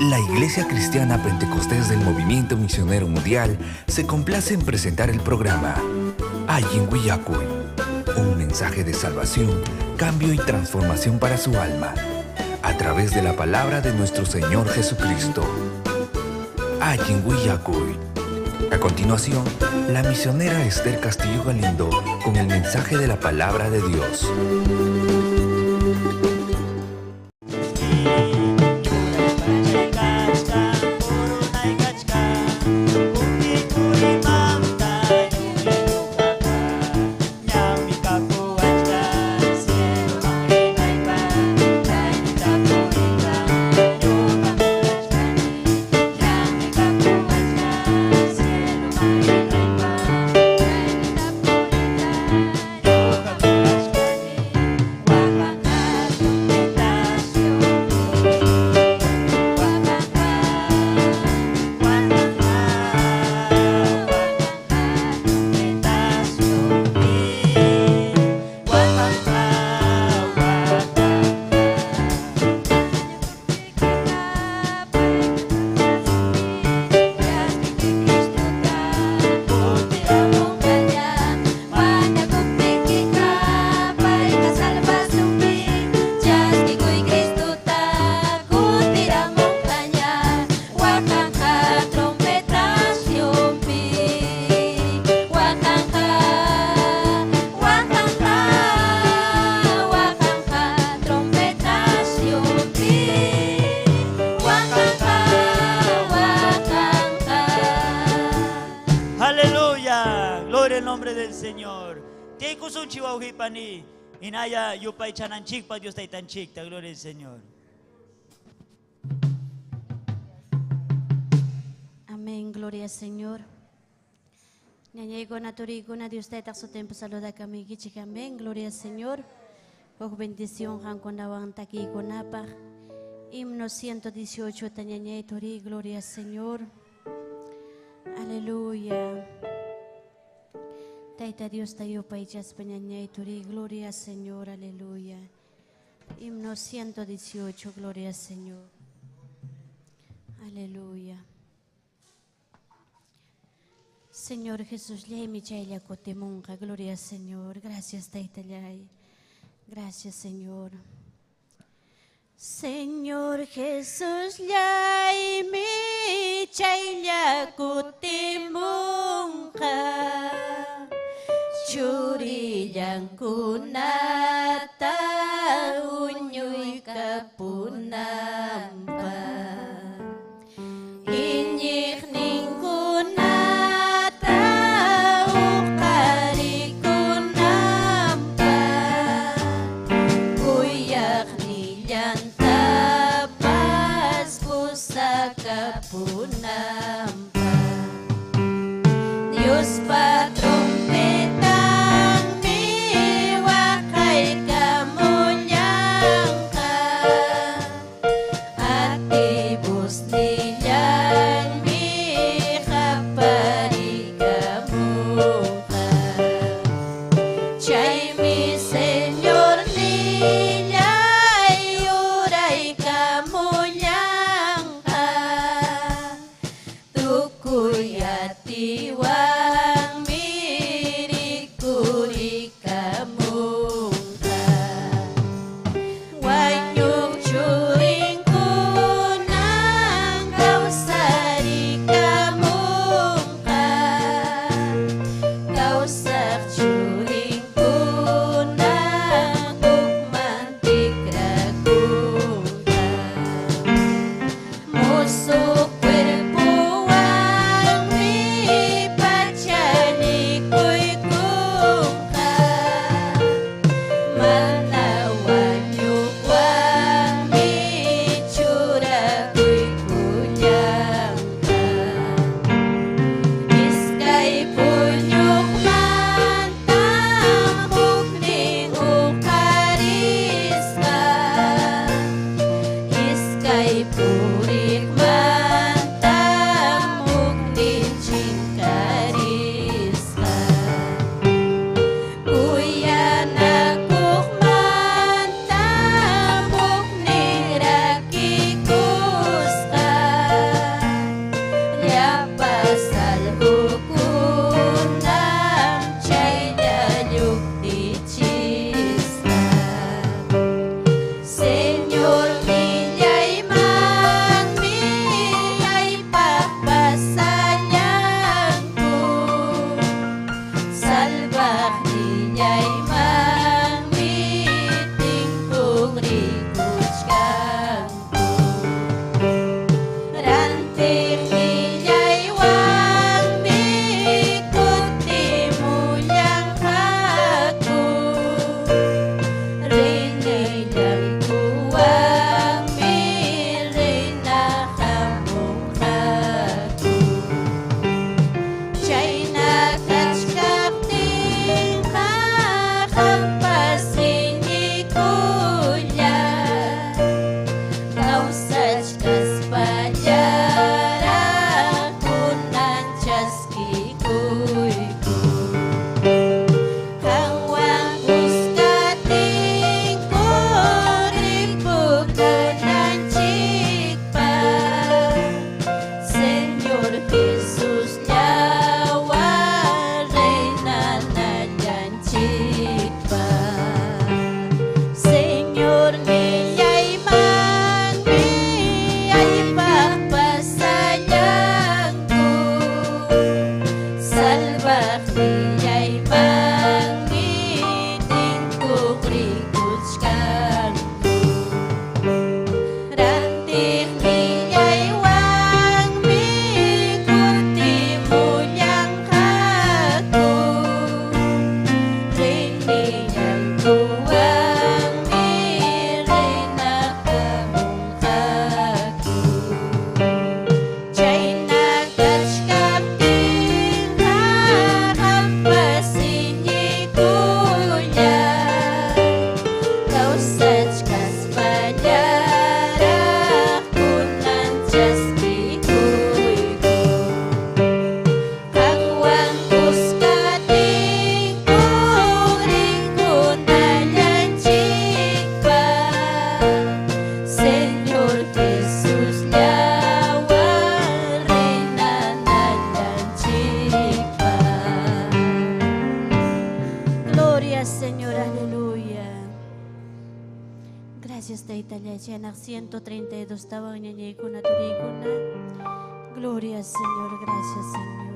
La Iglesia Cristiana Pentecostés del Movimiento Misionero Mundial se complace en presentar el programa Allin Willakuy, un mensaje de salvación, cambio y transformación para su alma, a través de la palabra de nuestro Señor Jesucristo. Allin Willakuy. A continuación, la misionera Esther Castillo Galindo con el mensaje de la palabra de Dios. Aleluya, gloria al nombre del Señor. Tiyaykusunchik wawqipani, hinaya yupaychananchikpa Dios taytanchikta, gloria al Señor. Amén, gloria al Señor. Ñañaykuna, turiykuna, Dios taytaq su tiempo saluda kamiykichik. Amén, gloria al Señor. Huk bendición qankunawan takiykunapaq. Himno 118 tañañay turi, gloria al Señor. Aleluya. Tayta Dios tayupaychaspa ñañay turi, gloria al Señor, aleluya. Himno 118, gloria al Señor. Aleluya. Señor Jesús, llaymi chaylla kutimunqa, gloria al Señor. Gracias, Taytallay. Gracias, Señor. Señor Jesús, llaymi chaylla kutimunqa. Churillankunata uñuykapunanpaq. Iñiqninkunata uqarikunanpaq. Kuyaqnillantapas pusakapunanpaq. Diospa trompetanmi waqaykamullanqa. Atibusnillanmi qaparikamunqa. Chaymi Señornillay uraykamullanqa. Tukuy atiwanmi rikurikamunqa. Wañuq churinkunan kawsarikamunqa. Kawsaq churinkunan hukman tikrakunqa. Musuq cuerpowanmi Taytallay. Chaynaq 132 tawan ñañaykuna turiykuna. Gloria al Señor, gracias Señor.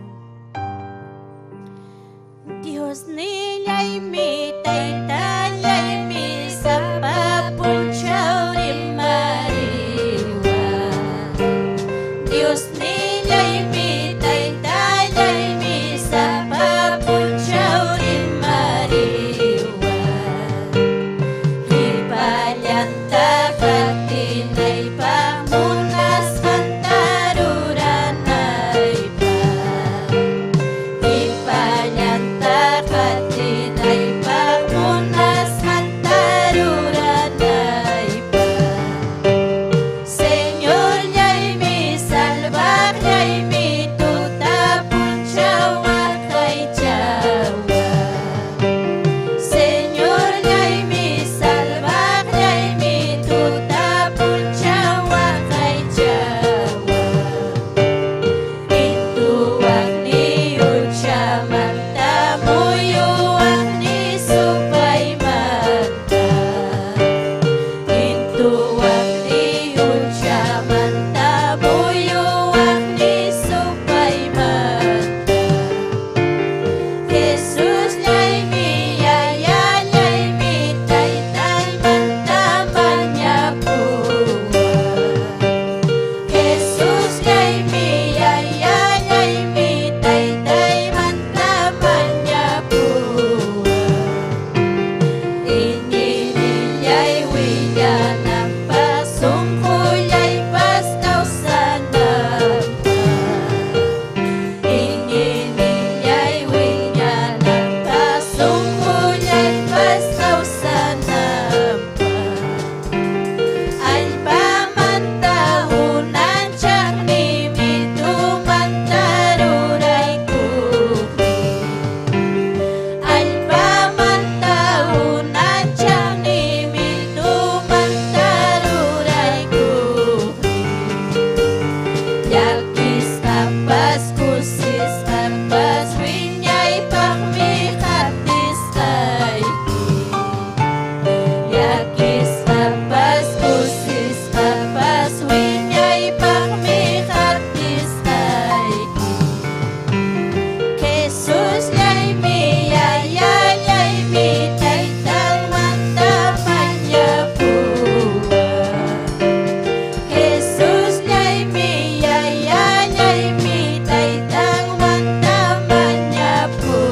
Dios nillaymi taytallaymi sapa punchaw rimariwa. Dios nillaymi taytallaymi sapa punchaw rimariwa. Qhipallanta qatinaypaq munasqanta ruranaypaq. Qhipallanta qatinaypaq munasqanta ruranaypaq. Señorllaymi salvaqllaymi tuta punchaw waqaychawa. Señorllaymi salvaqllaymi tuta punchaw waqaychawa. Intuwaqni huchamanta muyuwaqni supaymanta. Intuwaqni huchamanta muyuwaqni supaymanta. Jesusllaymi yayallaymi taytaymanta mañapuwa. Jesusllaymi yayallaymi taytaymanta mañapuwa. Iñinillay willananpaq sunqullaypas kawsananpaq. Iñinillay willananpaq sunqullaypas kawsananpaq. Allpamanta unanchaqmi mitumanta ruraykuqmi. Allpamanta unanchaqmi mitumanta ruraykuqmi. Llakisqapas kusisqapas wiñaypaqmi qatisqayki. Llakisqapas kusisqapas wiñaypaqmi qatisqayki. Jesusllaymi yayallaymi taytaymanta mañapuwa. Jesusllaymi yayallaymi taytaymanta mañapuwa.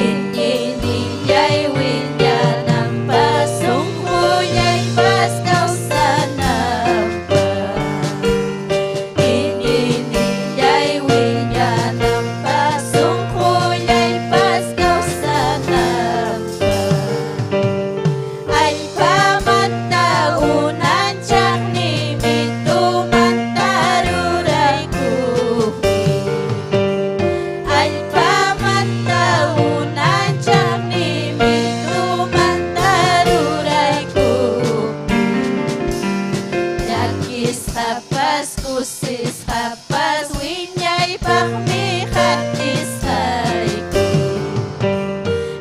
Iñinillay willananpaq sunqullaypas kawsananpaq. Iñinillay willananpaq sunqullaypas kawsananpaq. Allpamanta unanchaqni mitumanta ruraykuqmi. Allpamanta unanchaqni mitumanta ruraykuqmi. Llakisqapas kusisqapas wiñaypaqmi qatisqayki.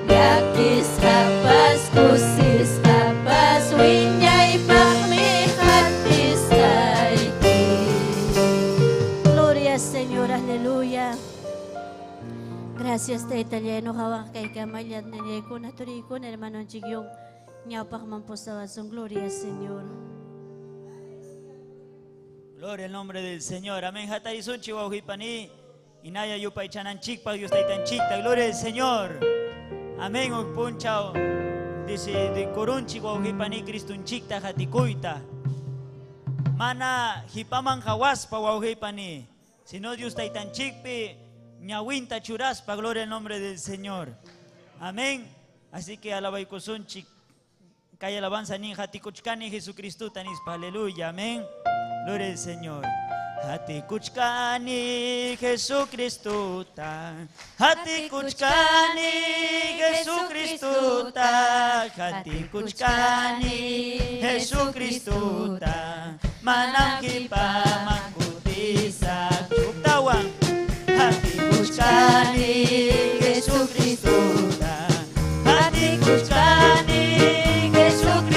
Llakisqapas kusisqapas wiñaypaqmi qatisqayki. Gloria al Señor, aleluya. Gracias taytallay ñuqawan kaykamalla ñañaykuna turiykuna hermanonchikyun ñawpaqman pusawasun. Gloria al Señor. Gloria al nombre del Señor. Amén. Hatarisunchik wawqipani. Inaya yupaychananchikpaq Dios taytanchikta. Gloria al Señor. Amén. Huk punchaw dice de kurunchik wawqipani Cristunchikta hatikuyta. Mana hipaman hawaspa wawqipani, sino Dios taytanchikpi ñawinta churaspa. Gloria al nombre del Señor. Amén. Así que alabaykusunchik kay alabanza nin hatikuchkani Jesucristuta nispa. Aleluya. Amén. Gloria al Señor. Hatikuchkani Jesucristuta, hatikuchkani Jesucristuta, hatikuchkani Jesucristuta, manam qipaman kutisaq huktawan. Hatikuchkani Jesucristuta, hatikuchkani Jesucristuta.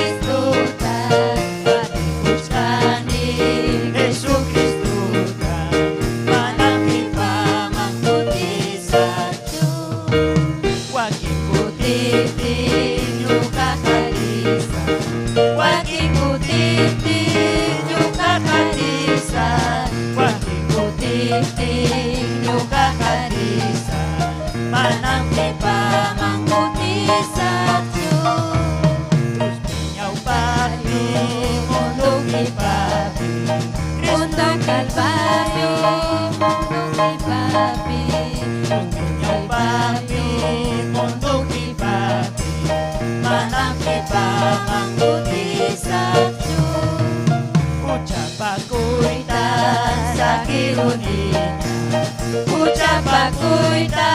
Niptin ñuqaqa risaq, manam qipaman kutisaqchu. Cruzpi ñawpaqpi, mundo qipapi, Mundo Calvario, mundo qipapi, Cruzpi ñawpaqpi, mundo qipapi, manam qipaman kutisaqchu. Huchapakuyta saqiruniña, Huchapakuyta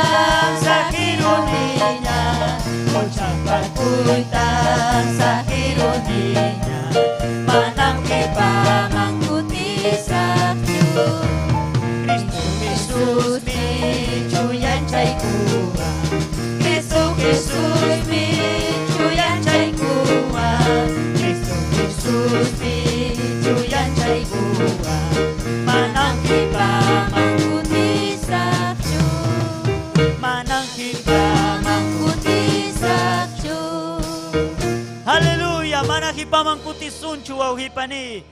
saqiruniña, huchapakuyta saqiruniña, manam qipaman kutisaqchu. Cristo Jesusmi chuyanchaykuwan, Cristo Jesusmi chuyanchaykuwan, Cristo Jesusmi chuyanchaykuwan, manam qipaman kutisaqchu. Manam qipaman Kutisaqchu. Aleluya, mana qipaman kutisunchu wawqipani.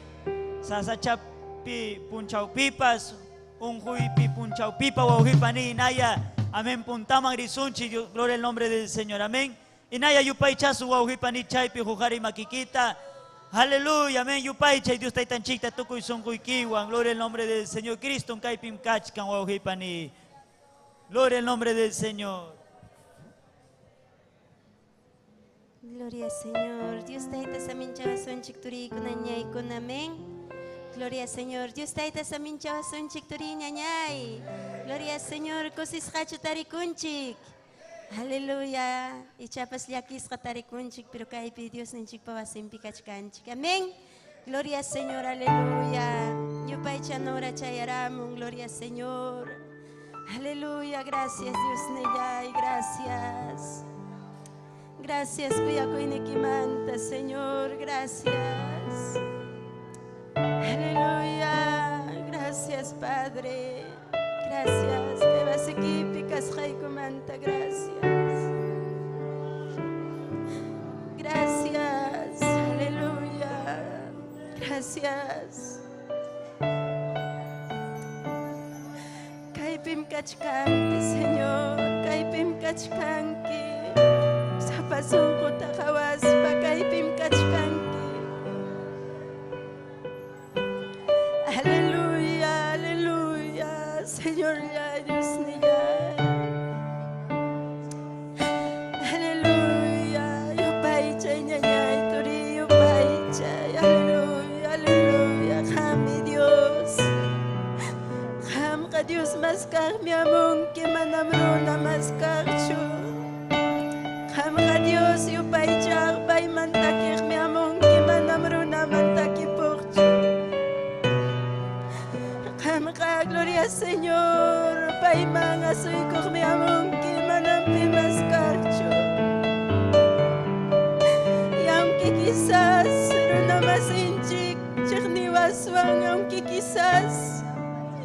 Sasachapi punchawpipas, unquypi punchawpipa wawqipani inaya. Amén, puntaman risunchi, Dios, gloria al nombre del Señor. Amén. Inaya yupaychasu wawqipani chaypi huqari makikita. Aleluya, amén, yupaychay Dios taytanchikta tukuy sunquykiwan. Gloria al nombre del Señor Cristo, kaypim kachkan wawqipani. Gloria al nombre del Señor. Gloria al Señor. Dios tayta saminchawasunchik turiykuna ñaykuna, amén. Gloria al Señor. Dios tayta saminchawasunchik turi ñañay. Gloria al Señor. Kusisqachu tarikunchik. Aleluya. Ichapas llakisqa tarikunchik, pero kaypi Dios ninchikpa wasinpi kachkanchik. Amén. Gloria al Señor. Aleluya. Yupaychanora chayaramun. Gloria al Señor. Aleluya. Gracias, Dios nillay. Gracias. Gracias, kuyakuynikimanta, Señor, gracias. Aleluya, gracias, Padre. Gracias, kay wasikipi kasqaykumanta, gracias. Gracias, aleluya. Gracias. Kaypim kachkanki, Señor, kaypim kachkanki. Sapa sunquta qhawaspa kaypim kachkanki. Aleluya, aleluya, Señor ya, Dios nillay. Aleluya, yupaychay ñañay turi yupaychay. Aleluya, aleluya, qammi Dios. Qamqa Dios maskaqmi amunki, manam runa maskaqchu. Qamqa Dios yupaychaq payman takiqmi amunki, manam runaman takipuqchu. Qamqa gloria al Señor, payman asuykuqmi amunki, manam pimas kaqchu. Y aunque quizás runamasinchik chiqniwaswan, aunque quizás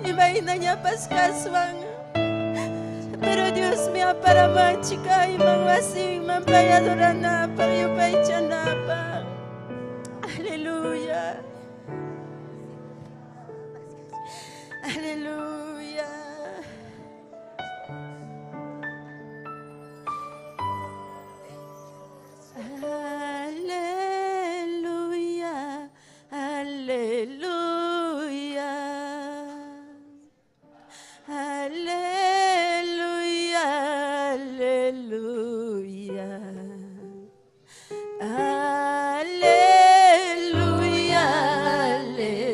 imaynañapas kaswan, pero Dios me aparamanchik kayman wasinman pay adoranapaq yupaychanapaq. Aleluya. Aleluya. Aleluya. Aleluya. Aleluya. Aleluya. Aleluya.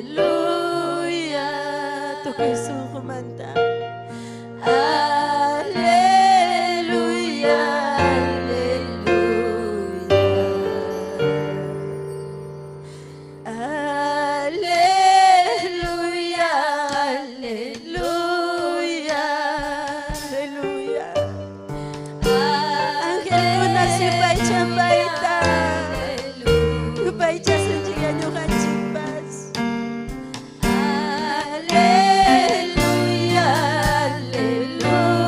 Aleluya. Tukuy sunqumanta. Aleluya. Aleluya. Aleluya. Aleluya. Aleluya. Angelkuna yupaychan payta. Yupaychasunchik ñuqanchikpas. Aleluya, aleluya.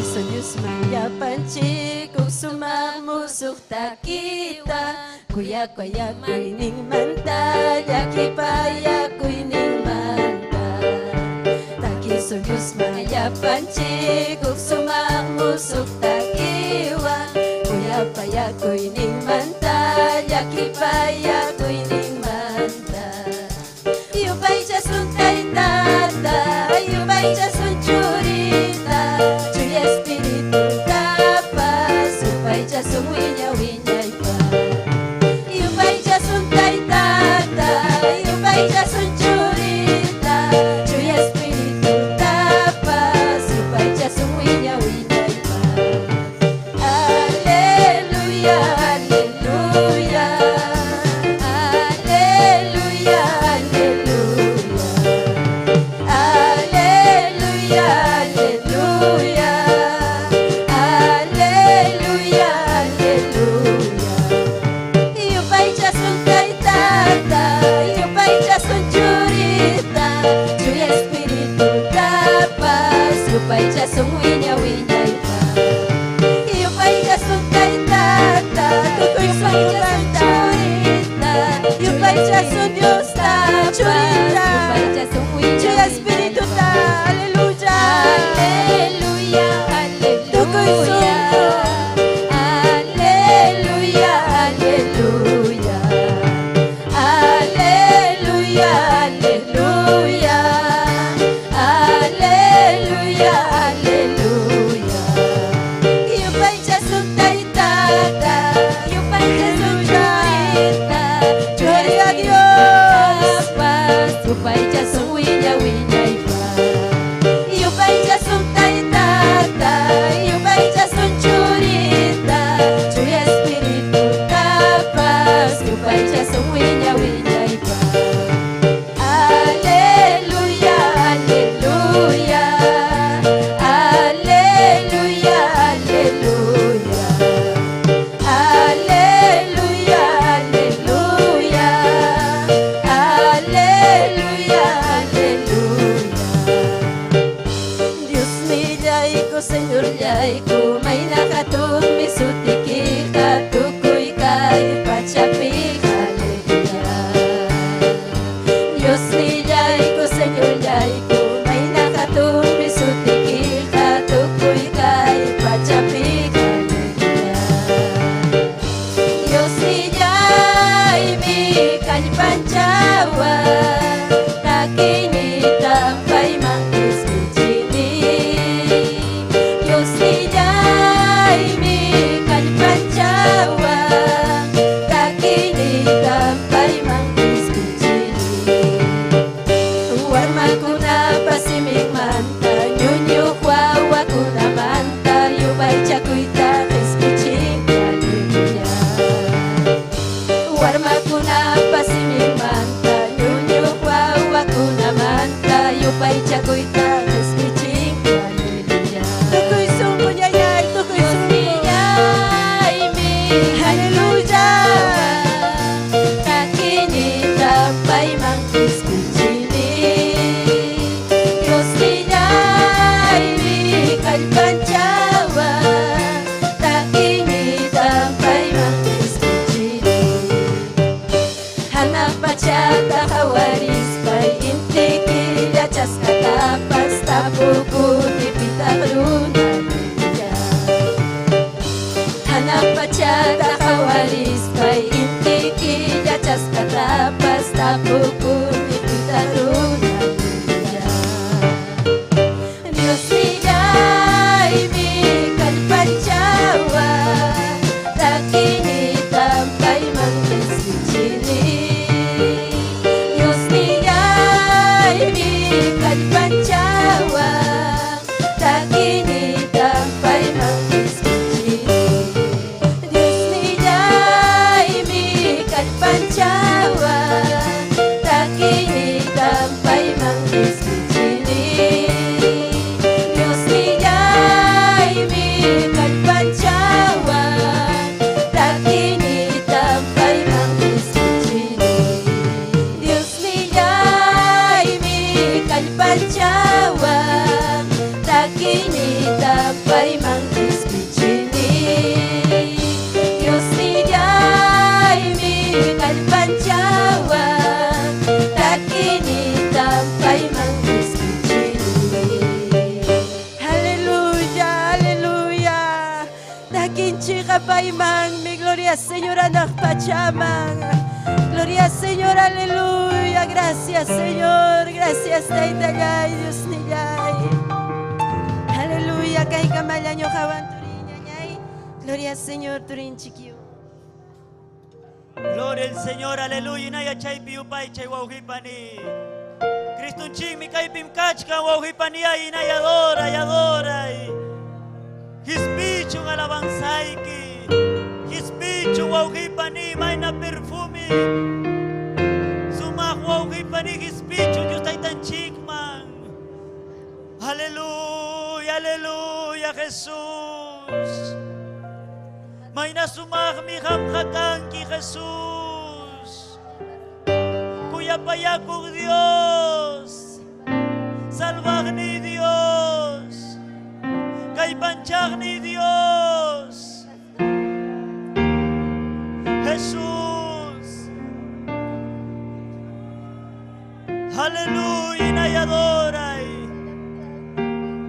Takisun Diosman llapanchik huk sumaq musuq takita Kuyakuyakuyninmanta llakipayakuyninmanta Takisun Diosman llapanchik huk sumaq musuq takiwan Kuyapayakuyninmanta llakipayakuyninmanta Yupaychasun taytata, yupaychasun churita, chuya espiritutapas, yupaychasun wiña wiñaypaq. Yupaychasun taytata, yupaychasun churita, chuya espiritutapas, yupaychasun wiña wiñaypaq. Aleluya, aleluya, aleluya, aleluya, aleluya, aleluya, aleluya. Yupaychasun taytata, yupaychasun churita, chuya espiritutapas, yupaychasun wiña wiñaypaq. Yupaychasun taytata, tukuy sunqumanta churita, yupaychasun Diosta, Churita, yupaychasun wiña Chuya espirituta, aleluya. Aleluya, Tukuy aleluya, sunqu. aleluya, aleluya, aleluya, aleluya, aleluya, aleluya. Yupaychasun taytata, yupaychasun churita, Gloria a Dios. yupaychasun wiña wiñaypaq. Yupaychasun taytata, yupaychasun churita, chuya espiritutapas, yupaychasun wiña wiñaypaq. Aleluya, aleluya, aleluya, aleluya, aleluya, aleluya, aleluya, aleluya. Dios millayku, Señor llayku, mayna hatunmi sutikiqa, tukuy kay pachapiqa, aleluya. Dios millayku, Señor llayku, mayna hatunmi sutikiqa, tukuy kay pachapiqa, aleluya. Dios millaymi kallpanchawan, takiynitan payman qispichini. Dios millaymi kallpanchawan, takiynitan payman qispichini. Warmakunapa siminmanta, ñuñuq wawakunamanta, yupaychakuyta qispichin, aleluya. Warmakunapa siminmanta, ñuñuq wawakunamanta, yupaychakuyta qispichin, aleluya. Tukuy sunqu ñañay, tukuy Dios sunqu. Chayanqa paymanmi, gloria Señor anaq pachaman. Gloria Señor, aleluya. Gracias Señor, gracias Taytallay, Diosnillay. Aleluya, kaykamalla ñuqawan turiñañay. Gloria Señor, turinchikiu. Gloria al Señor, aleluya. Inaya chaypi yupaychay wawqipani. Cristunchikmi kaypim kachkan wawqipani ay inaya adoray, adoray. Hispichun alabanzayki. Hispichun wawqipani mayna perfume. Sumaq wawqipani hispichun Dios taytanchikman. Aleluya, aleluya, Jesús. Mayna sumaqmi qamqa kanki Jesús. Kuyapayakuq Dios. Salvaqni Dios. Kallpanchaqni Dios. Jesús. Aleluya, inay adoray.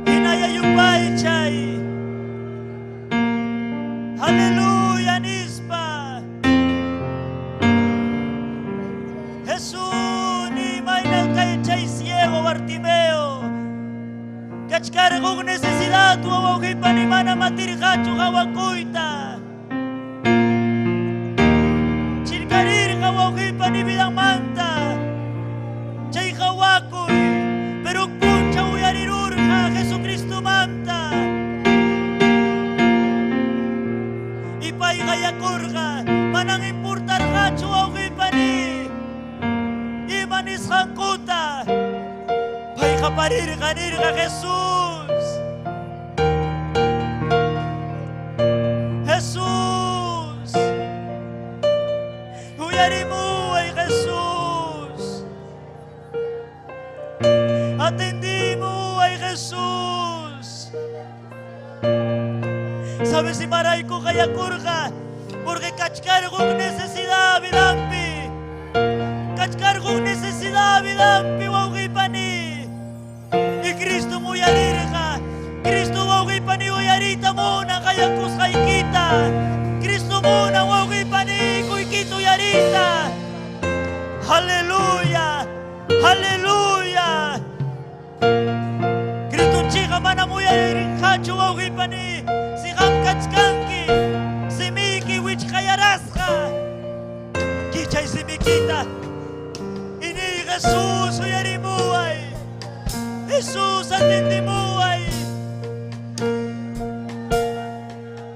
Inay yupaychay. Aleluya, nispa. Jesús, ni mayna kay chay ciego Bartimeo. Kachkarqun necesidad wawqipa ni mana matirqachu qawakuyta. Chirkarirqa wawqipa ni vidanmanta. Chay qawakuy, pero puncha uyarirurqa Jesucristo manta. Y payqa yakurqa, manan importarqachu wawqipani. Ima nisqankuta. Payqa parirqa nirqa Jesús. Jesús. Uyarimuway Jesús. Atendimuway Jesús. ¿Sabes si marayku qayakurqa? Porque kachkarqun necesidad vidampi. Kachkarqun necesidad vidampi wawqipani. Y Cristo uyarirqa. Cristo wawqipani uyarita muna qayakusqaykita. Cristo muna wawqipani kuykita uyarita. Aleluya. Aleluya. Cristo chiqa mana uyarirqachu wawqipani. Si qam kachkanki, simiki wichqayarasqa. Kichay simikita. Ini Jesús uyarimuway. Jesús atendimuway.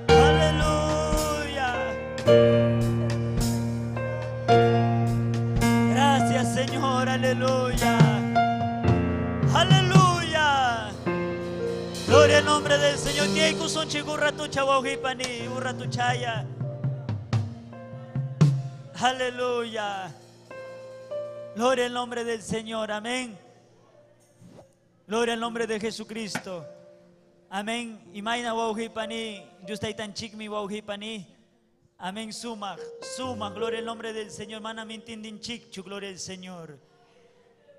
Aleluya. Gracias Señor, aleluya. Aleluya. Gloria al nombre del Señor. Tiyaykusunchik urratucha wawqipani, urratuchaya. Aleluya. Gloria al nombre del Señor. Amén. Gloria al nombre de Jesucristo. Amén. Imayna wawqipani, Dios taytanchikmi wawqipani. Amén. Suma, suma. Gloria al nombre del Señor. Mana mintindinchikchu. Gloria al Señor.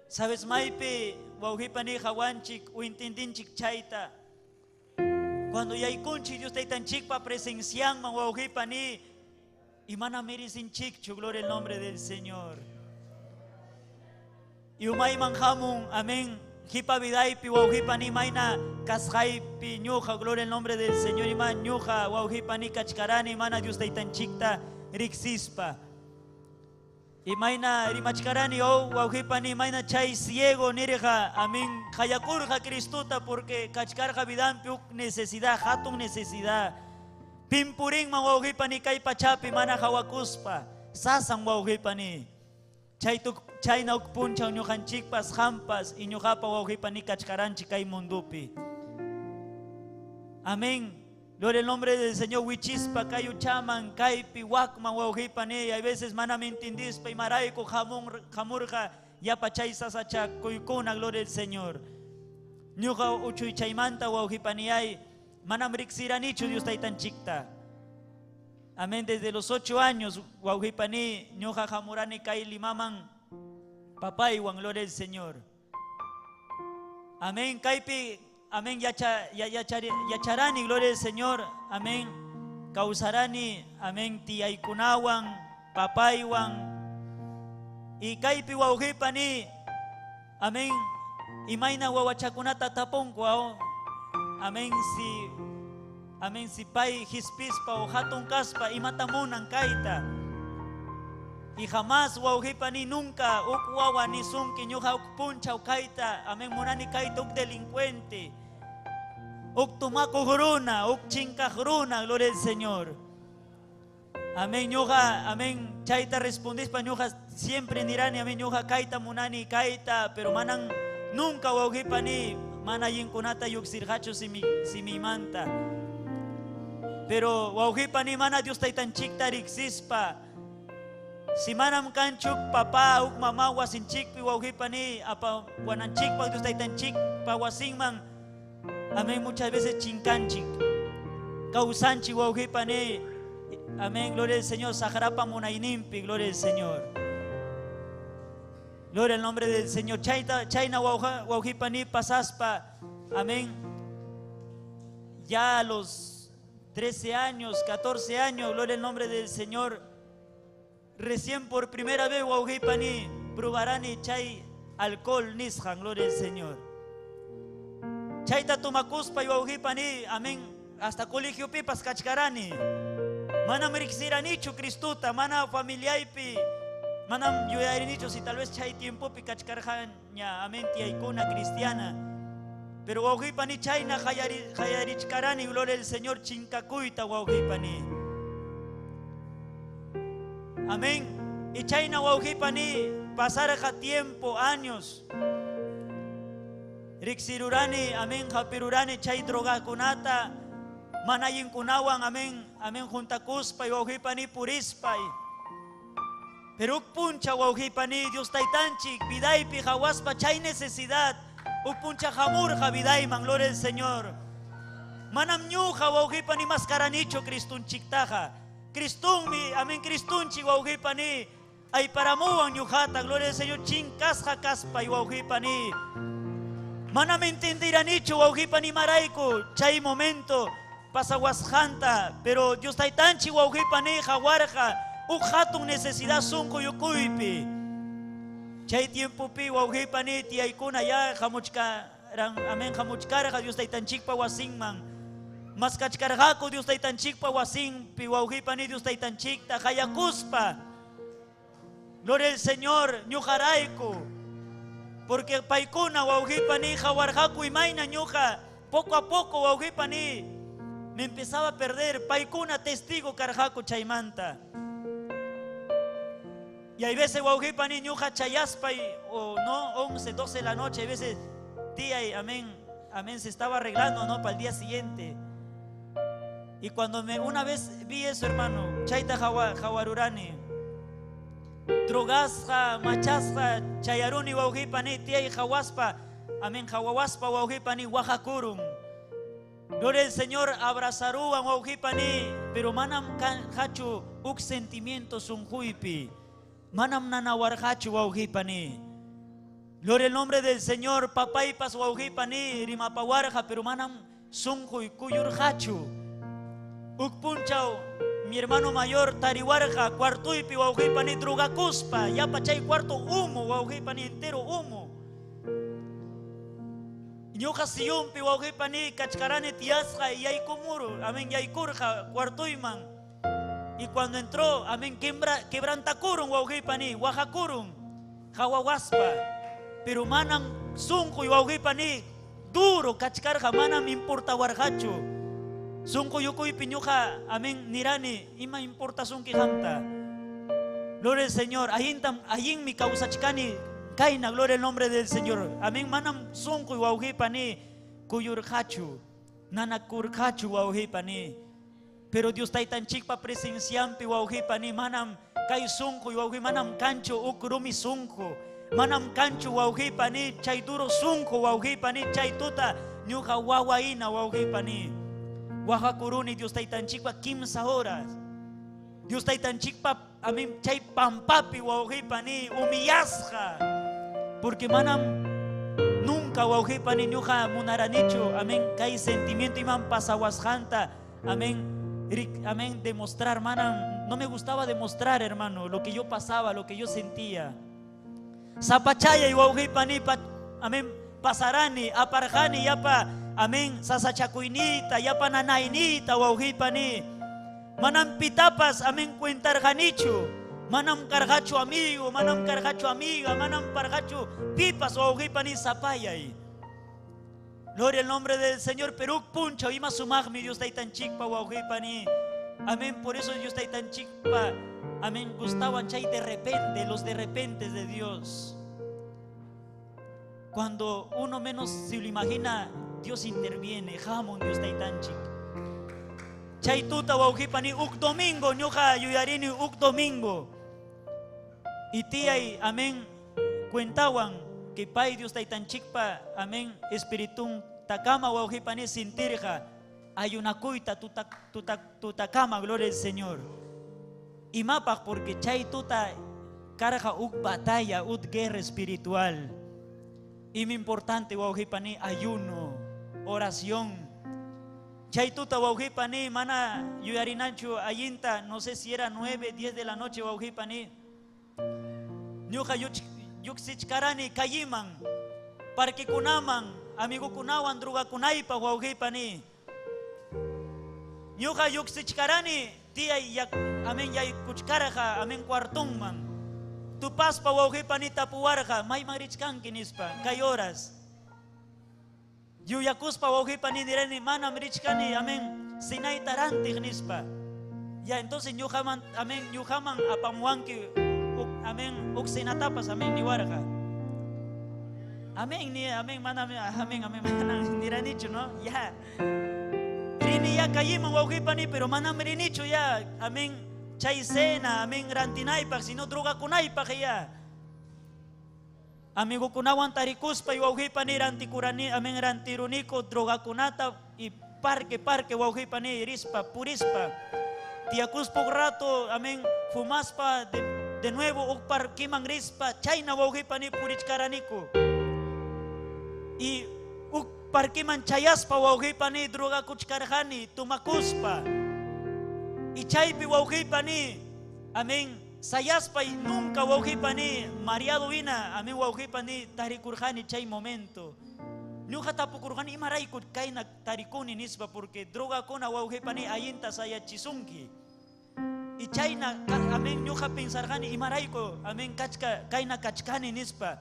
Sabes maypi wawqipani hawanchik uintindinchik chayta. Cuando yaykunchik Dios taytanchikpa presencianman wawqipani y mana merecinchikchu. Gloria al nombre del Señor. Y umayman hamun. Amén. Jipa vidaypi wawqipani mayna kasqaypi ñuqa. Gloria al nombre del Señor. Ima ñuqa wawqipani kachkarani mana Dios taytanchikta riqsispa. Y mayna rimachkarani o wawqipani mayna chay ciego nirqa. Amén. Qayakurqa Cristuta porque kachkarqa vidanpi huk necesidad, hatun necesidad. Pimpurinman wawqipani kay pachapi mana hawakuspa. Sasan wawqipani. Chayna huk punchaw ñuqanchikpas hampas y ñuqapa wawqipani kachkaranchik kay mundupi. Amén. Gloria al nombre del Señor. Wichispa kayuchaman kaypi wakman wawqipani. Hay veces mana mintindispa y marayku hamurqa yapa chay sasachakuykuna. Gloria al Señor. Ñuqa uchuychaymanta wawqipani ay manam riqsiranichu Dios taytanchikta. Amén. Desde los 8 años wawqipani ñuqa hamurani kay Limaman papaywan. Gloria al Señor. Amén. Kaypi amén yacharani. Gloria al Señor. Amén. Kawsarani, amén, tiyaykunawan, papaywan. Y kaypi wawqipani, amén, imayna wawachakunata tapunku, amén, si, amén, si pay hispispa o hatun kaspa imata munan kayta. Y jamás wawqipani nunca uk wawa nisunki ñuqa uk punchaw kayta, amén, munani kayta uk delincuente, uk tumakuq runa, uk chinkaq runa, gloria al Señor. Amén, ñuqa, amén, chayta respondispa ñuqa siempre nirani, amén, ñuqa kayta munani kayta, pero manan nunca wawqipani mana allinkunata lluqsirqachu simimanta. Pero wawqipani mana Dios taytanchikta riqsispa, si manam kanchuk papá uk mamá wasinchikpi wawqipani apa wananchikpa Dios taytanchikpa wasinman, amén, muchas veces chinkanchik, kawsanchik wawqipani, amén, gloria al Señor, saqrapa munayninpi, gloria al Señor. Gloria al nombre del Señor. Chayta, chayna wawqipani pasaspa, amén. Ya a los 13 años, 14 años, gloria al nombre del Señor. Recién por primera vez wawqipani probarani chay alcohol nisqan, gloria al Señor. Chayta tumakuspa wawqipani, amén, hasta colegio pipas kachkarani. Manam riqsiranichu Cristuta, mana familiaypi, manam yuyarinichu si tal vez chay tiempopi kachkarqaña, amén, tiyaykuna cristiana. Pero wawqipani chayna hayarichkarani, gloria al Señor, chinkakuyta wawqipani. Amén. Y chayna wawqipani pasarqa tiempo, años. Riqsirurani, amén, hapirurani chay drogakunata, mana allinkunawan, amén, amén, juntakuspa y wawqipani purispay. Pero uk puncha wawqipani Dios taytanchik vidaypi hawaspa chay necesidad, uk puncha hamurqa vidayman, gloria al Señor. Manam ñuqa wawqipani maskaranichu Cristunchiktaqa. Cristunmi, amén, Cristunchik wawqipani ayparamuwan ñuqata, gloria al Señor, chinkasqa kaspa y wawqipani. Manam entendiranichu wawqipani marayku chay momento pasawasqanta, pero Dios taytanchik wawqipani hawarqa uk hatun necesidad sunqu yukuypi. Chay tiempopi wawqipani tiyaykuna ya hamuchkaran, amén, hamuchkarqa Dios taytanchikpa wasinman. Maskachkarqaku Dios taytanchikpa wasinpi wawqipani Dios taytanchikta hayakuspa. Gloria al Señor, ñuqarayku. Porque paykuna wawqipani hawarqaku imayna ñuqa poco a poco wawqipani me empezaba a perder. Paykuna testigo karqaku chaymanta. Y hay veces wawqipani ñuqa chayaspay o no, 11, 12 de la noche, hay veces tía y amén, amén, se estaba arreglando, ¿no? Para el día siguiente. Y cuando una vez vi eso, hermano, chayta hawarurani, drogasqa, machasqa, chayaruni wawqipani, tía y hawaspa, amén, hawawaspa wawqipani, wajakurun. Gloria al Señor, abrazaruan wawqipani, pero manam hachu uk sentimiento sunjuypi. Manam nanawarqachu wawqipani. Gloria al nombre del Señor, papaypas wawqipani, rimapawarqa, pero manam sunjuy kuyurqachu. Uk punchaw, mi hermano mayor tariwarqa, cuartuypi wawqipani drogakuspa, yapa chay cuarto humo, wawqipani entero humo. Ñuqa sillunpi wawqipani kachkarani tiyasqa yaykumuru, amén, yaykurqa cuartuyman. Y cuando entró, amén, quebrantakurun wawqipani, wajakurun, hawawaspa. Pero manam sunquy wawqipani duro kachkarqa, manam importawarqachu. Sunqu yukuypi ñuqa, amén, nirani, ima importasunki qamta. Gloria al Señor, allintam, allinmi kawsachkani, kayna, gloria al nombre del Señor. Amén, manam sunquy wawqipani kuyurqachu, nanakurqachu wawqipani. Pero Dios taytanchikpa presenciampi wawqipani, manam kay sunqu wawqi, manam kanchu uk rumi sunqu, manam kanchu wawqipani chay duro sunqu wawqipani, chay tuta ñuqa wawaina wawqipani. Wajakuruni Dios taytanchikpa 15 horas. Dios taytanchikpa, amén, chay pampapi wawqipani humillasqa. Porque manam nunca wawqipani ñuqa munaranichu, amén, kay sentimiento iman pasawasqanta, amén. Amén, demostrar, manam, no me gustaba demostrar, hermano, lo que yo pasaba, lo que yo sentía. Sapachaya y wawqipani, amén, pasarani, aparjani, yapa, amén, sasachakuynita, yapa nanaynita, wawqipani. Manam pitapas, amén, cuentarqanichu. Manam karqachu amigo, manam karqachu amiga, manam parqachu pipas, wawqipani, sapayay. Gloria al nombre del Señor. Pero puncha, ima sumaqmi Dios taytanchikpa wawqipani. Amén, por eso Dios taytanchikpa, amén, gustaban chay de repente, los de repente de Dios. Cuando uno menos se lo imagina, Dios interviene. Hamun Dios taytanchik. Chay tuta wawqipani uk domingo, ñuqa yuyarini uk domingo. Y tiyay, amén, cuentawan que pay Dios taytanchikpa, amén, espiritun takama wawqipani sintirqa ayunakuyta tuta, tuta, tutakama, gloria al Señor. Imapaq porque chay tuta karqa uk batalla, uk guerra espiritual. Y mi importante wawqipani ayuno, oración. Chay tuta wawqipani mana yuyarinachu allinta, no sé si era 9, 10 de la noche wawqipani. Ñuqa lluqsichkarani calliman, parquekunaman, amigukunawan drogakunaypaq wawqipani. Ñuqa lluqsichkarani tiyay amén yaykuchkarqa, amén cuartonman. Tupaspa wawqipani tapuwarqa, mayman richkanki nispa, kay horas. Yuyakuspa wawqipani nirani, manam richkani, amén, sinayta rantiq nispa. Ya entonces ñuqaman, amén, ñuqaman apamuwanki, amén, uksinatapas, amén, niwarqa. Amén, ni, amén, manam, amén, amén, manam, niranichu, ¿no? Ya. Rini ya calliman wawqipani, pero manam rinichu ya, amén, chay cena, amén, rantinaypaq, sino drogakunaypaq ya. Amigukunawan tarikuspa y wawqipani rantikurani, amén, rantiruniku drogakunata y parque, parque, wawqipani, rispa, purispa. Tiakuspa un rato, amén, fumaspa de nuevo, uk parquiman rispa, chayna wawqipani purichkaraniku. Y uk parquiman chayaspa wawqipani drogakuchkarqani, tumakuspa. Y chaypi wawqipani, amén, sayaspa y nunca wawqipani mareado hina, amén, wawqipani tarikurqani chay momento. Ñuqa tapukurqani imarayku kayna tarikuni nispa, porque drogakuna wawqipani allinta sayachisunki. Y chayna, amén, ñuqa pensarqani imarayku, amén, kachka, kayna kachkani nispa.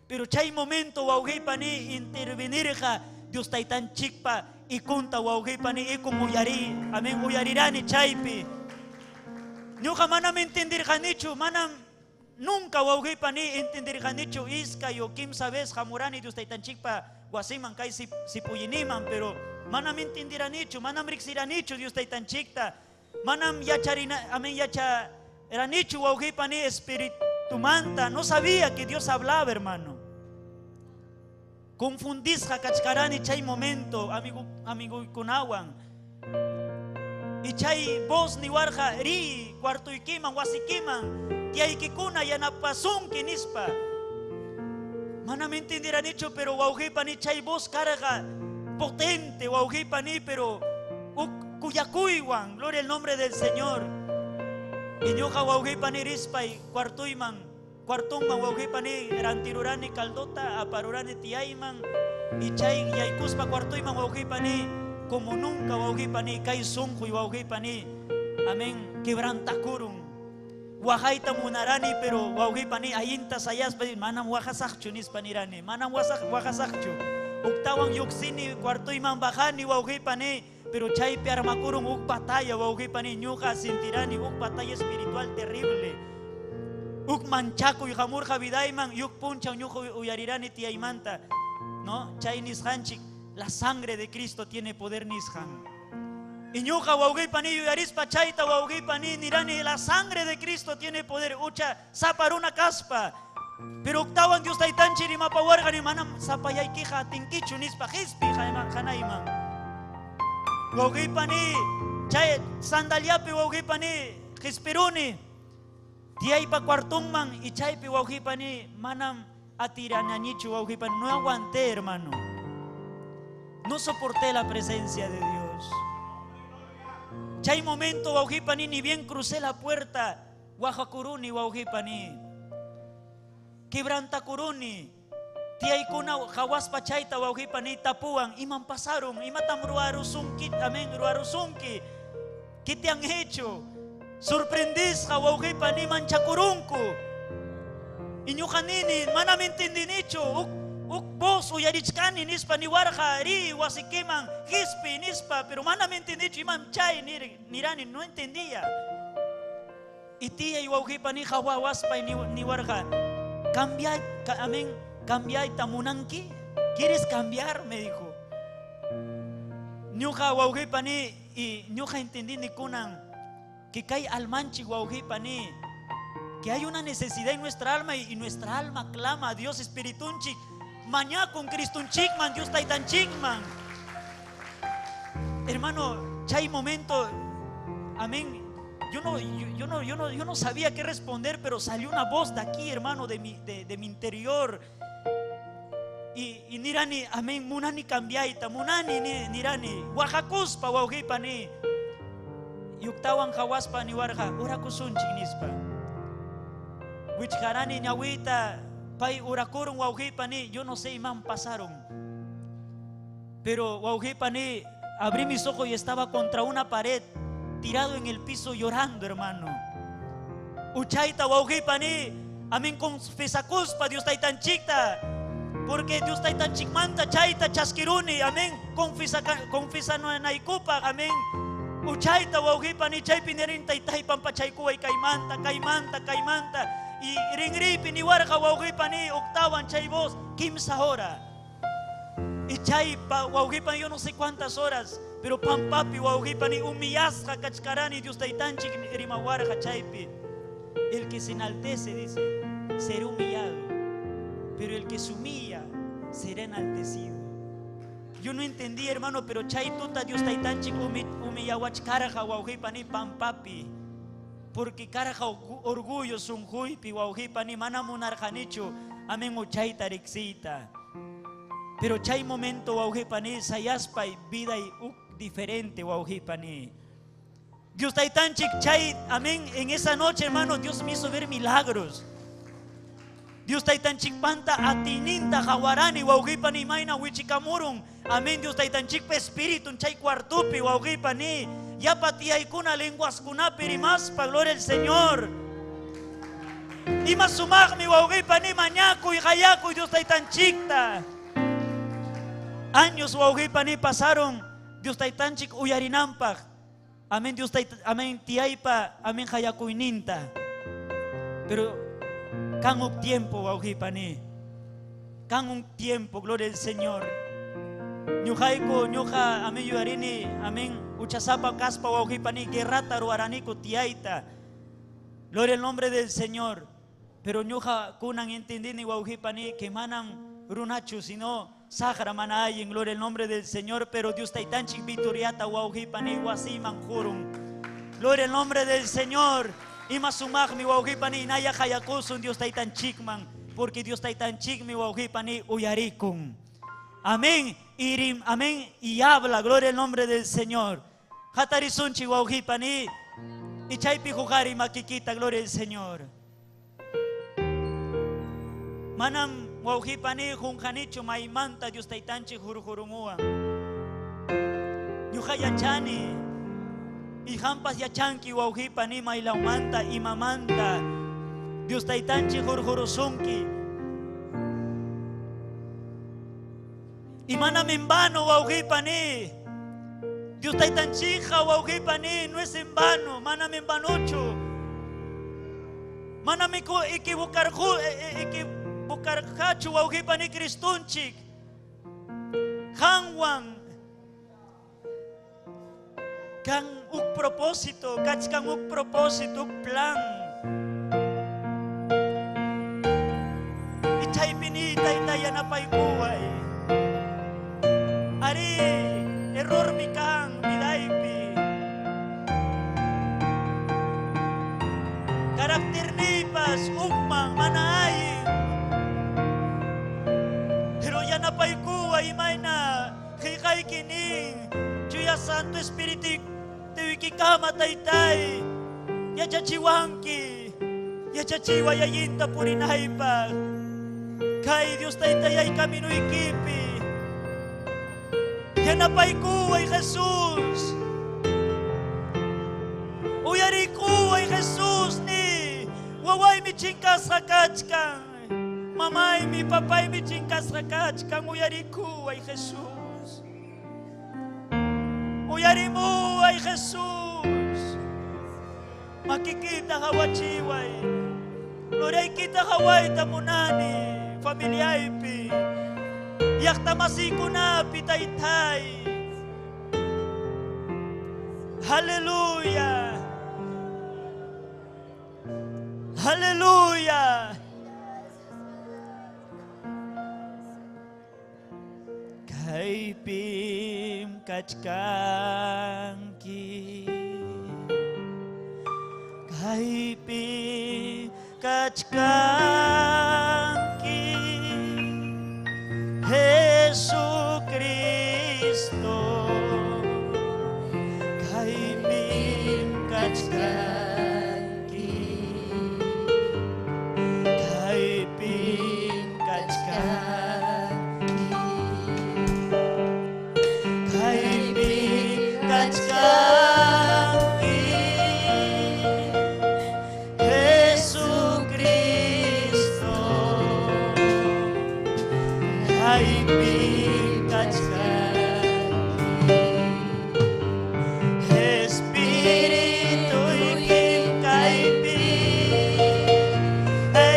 Pero chay momento wawqipani intervenirqa Dios taytanchikpa ikunta wawqipani ikun uyari, amén, uyarirani chaypi. Ñuqa manam entendirqanichu, manam nunca wawqipani entendirqanichu iskay o kimsa vez hamurani Dios taytanchikpa wasiman kay sipuyiniman, pero manam entendiranichu, manam riqsiranichu Dios taytanchikta, manam yacharina, amén, yacharanichu wawqipani espiritumanta, no sabía que Dios hablaba, hermano. Confundisqa kachkarani chay momento, amigo, amigukunawan. Y chay voz niwarqa ri cuartoykiman wasikiman tiyaykikuna yanapasunki nispa. Manam entendiranichu, pero wawqipani chay voz karqa potente wawqipani, pero kuyakuywan, gloria al nombre del Señor. Y ñuqa wawqipani rispay cuartoyman, cuartonman wawqipani rantirurani caldota, aparurani tiyayman, y chay yaykuspa cuartoyman wawqipani como nunca wawqipani kay sunquy wawqipani, amén, quebrantakurun. Waqayta munarani, pero wawqipani allinta sayaspa manam waqasaqchu nispa nirani, manam waqasaqchu. Uktawan lluqsini cuartoyman bajani wawqipani, pero chaypi armakurun uk batalla wawqipani, ñuqa sintirani uk batalla espiritual terrible. Uk manchakuy hamurqa vidayman, yuk punchaw ñuqa uyarirani tiyaymanta, ¿no? Chay nisqanchik, la sangre de Cristo tiene poder nisqan. Y ñuqa wawqipani yuyarispa chayta wawqipani nirani, la sangre de Cristo tiene poder, ucha saparuna kaspa. Pero uktawan Dios taytanchik rimapawarqani, manam sapayaykiqa atinkichu nispa qhispi hanayman. Wawqipani chay sandaliapi wawqipani qispiruni tiyaypa cuartonman y chaypi wawqipani manam atiranañichu wawqipani, no aguanté, hermano. No soporté la presencia de Dios. Chay momento wawqipani ni bien crucé la puerta, waqakuruni wawqipani. Quebrantakuruni. Tiyaykuna hawaspa chayta wawqipani tapuwan, imam pasaron, imatam ruwarusunki, amén, ruwarusunki. ¿Qué te han hecho? Sorprendisqa wawqipani manchakurunku. Y ñuqa nini, manam entendinichu, uk voz uyarichkani nispa niwarqa ri wasikiman qispi nispa, pero manam entendichu imam chay nirani, no entendía. Y tiyay wawqipani hawawaspay niwarqa, cambiay, amén, cambiayta munanki? ¿Quieres cambiar? Me dijo. Ñuqa wawqipani y ñuqa entendini kunan que kay almanchik wawqipani, que hay una necesidad en nuestra alma y nuestra alma clama a Dios espiritunchik, mañakun Cristunchikman, Dios taytanchikman. Hermano, chay momento, amén. Yo no sabía qué responder, pero salió una voz de aquí, hermano, de mi interior. Y nirani, amén, munani cambiaita, munani nirani, waqakuspa wawqipani. Y uktawan hawaspa niwarqa, orakusunchik nispa. Wichqarani ñawita, pay orakurun wawqipani, yo no sé imam pasaron. Pero wawqipani, abrí mis ojos y estaba contra una pared, tirado en el piso llorando, hermano. Uchayta wawqipani, amén, confesakuspa Dios taytanchikta, porque Dios taytanchikmanta chayta chaskiruni, amén, confesanaykupaq, amén. Uchayta wawqipani, chaypi nirin taytay pampachaykuway kaymanta, kaymanta, kaymanta. Y rinripi niwarqa wawqipani, octawan chay voz, 15 horas. Y chay wawqipani, yo no sé cuántas horas, pero pampapi wawqipani humillasqa kachkarani Dios taytanchik rimawarqa chaypi. El que se enaltece, dice, será humillado, pero el que se humilla será enaltecido. Yo no entendí, hermano, pero chay tuta Dios taytanchik humillawachkarqa wawqipani pampapi. Porque karqa orgullo sunquypi wawqipani mana munarqanichu, amén, uchayta riqsiyta. Pero chay momento wawqipani sayaspay vida y uk diferente wawqipani. Dios taytanchik chay, amén, en esa noche, hermano, Dios me hizo ver milagros. Dios taytanchik panta atininta hawarani wawqipani mayna wichikamurun. Amén, Dios taytanchikpa espíritu chay cuartupi wawqipani. Yapa tiyaykuna lenguaskunapi rimaspa, gloria al Señor. Ima sumaqmi wawqipani mañakuy qayakuy Dios taytanchikta. Años wawqipani pasaron Dios taytanchik uyarinanpaq. Amén, Dios tayta, amén, tiyaypa, amén, qayakuyninta. Pero kan un tiempo wawqipani. Kan un tiempo, gloria al Señor. Ñuqayku, ñuqa, amén, yuyarini, amén, uchasapa kaspa wawqipani, guerrata ruwaraniku tiyayta. Gloria al nombre del Señor. Pero ñuqa kunan entendini wawqipani que manam runachu, sino saqra mana ayin, gloria al nombre del Señor. Pero Dios taytanchik vitoriata wawqipani wasiman jurun. Gloria al nombre del Señor. Ima sumaqmi wawqipani naya qayakusun Dios taytanchikman, porque Dios taytanchikmi wawqipani uyarikun. Amén. Irim, amén. Y habla, gloria al nombre del Señor. Hatarisunchi wawqipani y chaypi juqari makikita, gloria al Señor. Manam wawqipani qunqanichu maymanta Dios taytanchik hurhurumuwan. Ñuqa yachani y hampas yachanki wawqipani maylawmanta imamanta Dios taytanchik hurhurusunki. Y manam en vano wawqipani Dios taytanchikqa wawqipani no es en vano, manam en vanochu. Manam equivocarqachu wawqipani Cristunchik. Qanwan kan uk propósito, kachkan uk propósito, uk plan. Y chaypini tayta yanapaykuway. Ari, error mi kan, vidaypi. Karakter nipas, ukman, mana ayin. Pero yanapaykuway, imayna, qillqaykinin, Chuya Santo Espíritu. Tukuykama taytay yachachiwanki yachachiway allinta purinaypaq kay Dios taytayay kaminuykipi yanapaykuway Jesús uyarikuway Jesús ni wawaymi chinkasqa kachkan mamaymi papaymi chinkasqa kachkan uyarikuway Jesús uyarimuway Jesús makikita hawachiway Gloriaykita hawayta munani familiaypi llaqtamasiykunapi taytay Aleluya Aleluya Kaypim kachkanki Kaypim kachkanki Jesucristo Kaypim kachkanki Kaypim kachkanki Kaypim kachkanki Jesucristo Kaypim kachkanki Espirituykim kaypi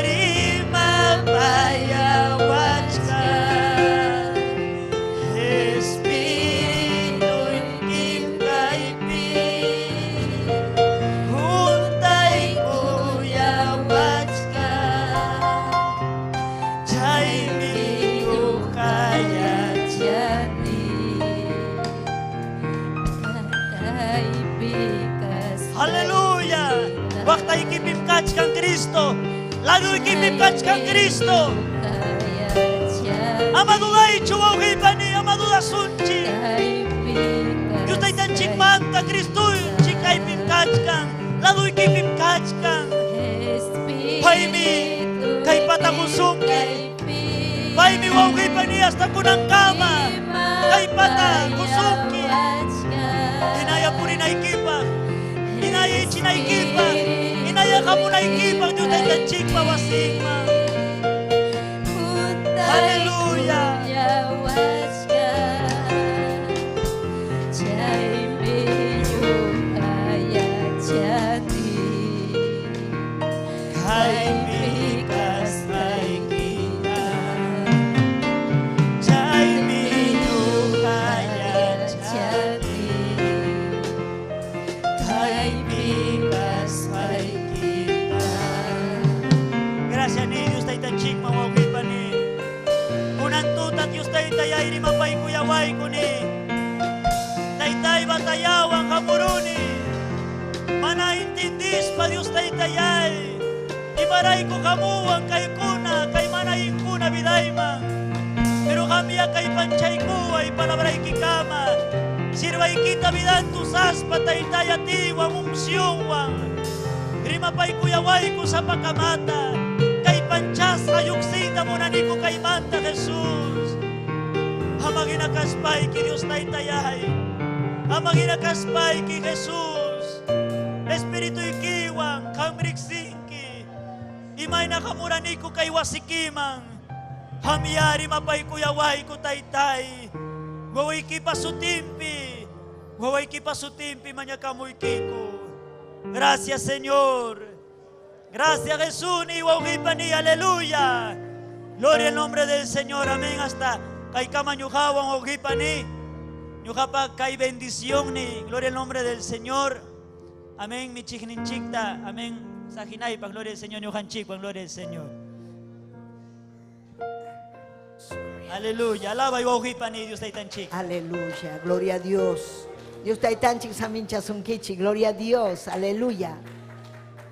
Rimapayawachkan Espirituykim kaypi Juntaykuyawachkan Chaymi ñuqayachani Aleluya. Waqtaykipim kachkan Cristo. Laduykipim kachkan Cristo. Ama dudaychu wawqiypani, ama dudasunchik. Dios taytanchikmanta Cristuychik kaypim kachkan. Laduykipim kachkan. Paymi kaypata qusunki. Paymi wawqiypani hasta kunankama. Kaypata qusunki. Hinaya purinaykipaq. Hinaya ichinaykipaq. Hinaya hamunaykipaq Dios taytanchikpa wasinman. Aleluya. Kaypi kasqaykita. Chaymi ñuqayachani. Kaypi kasqaykita. Gracias ni Dios taytanchikman wawqiypani. Kunan tuta Dios taytayay rimapaykuyawaykuni. Taytay batayawan hamuruni. Mana intindispa Dios taytayay. Imarayku hamuwan kaykuna, kay mana inkuna vidayman. Pero qamya kay panchaykuway palabraykikama. Sirvaykita vidantu saspa taytay atiwan uncionwan. Rimapaykuyawayku sapakamata. Kay panchasqa lluqsiyta munaniku kaymanta Jesús. Ama ginakaspayki Dios taytayay. Ama ginakaspayki Jesús. Espirituykiwan qam riqsinki. Imayna hamuraniku kay wasikiman. Hamyari mapaykuyawayku taytay. Wawaykipa sutimpi. Wawaykipa sutimpi mañakamuykiku. Gracias Señor. Gracias Jesús ni wawqipani aleluya. Gloria al nombre del Señor. Amén. Hasta kaykama ñuqawan wawqipani. Ñuqapa kay bendición ni. Gloria al nombre del Señor. Amén. Michiqninchikta. Amén. Sajinaypa, gloria al Señor. Ñuqanchikwan, gloria al Señor. Aleluya. Alaba y wawqipani Dios taytanchik. Aleluya, gloria a Dios. Dios taytanchik saminchasunkichik, gloria a Dios, aleluya.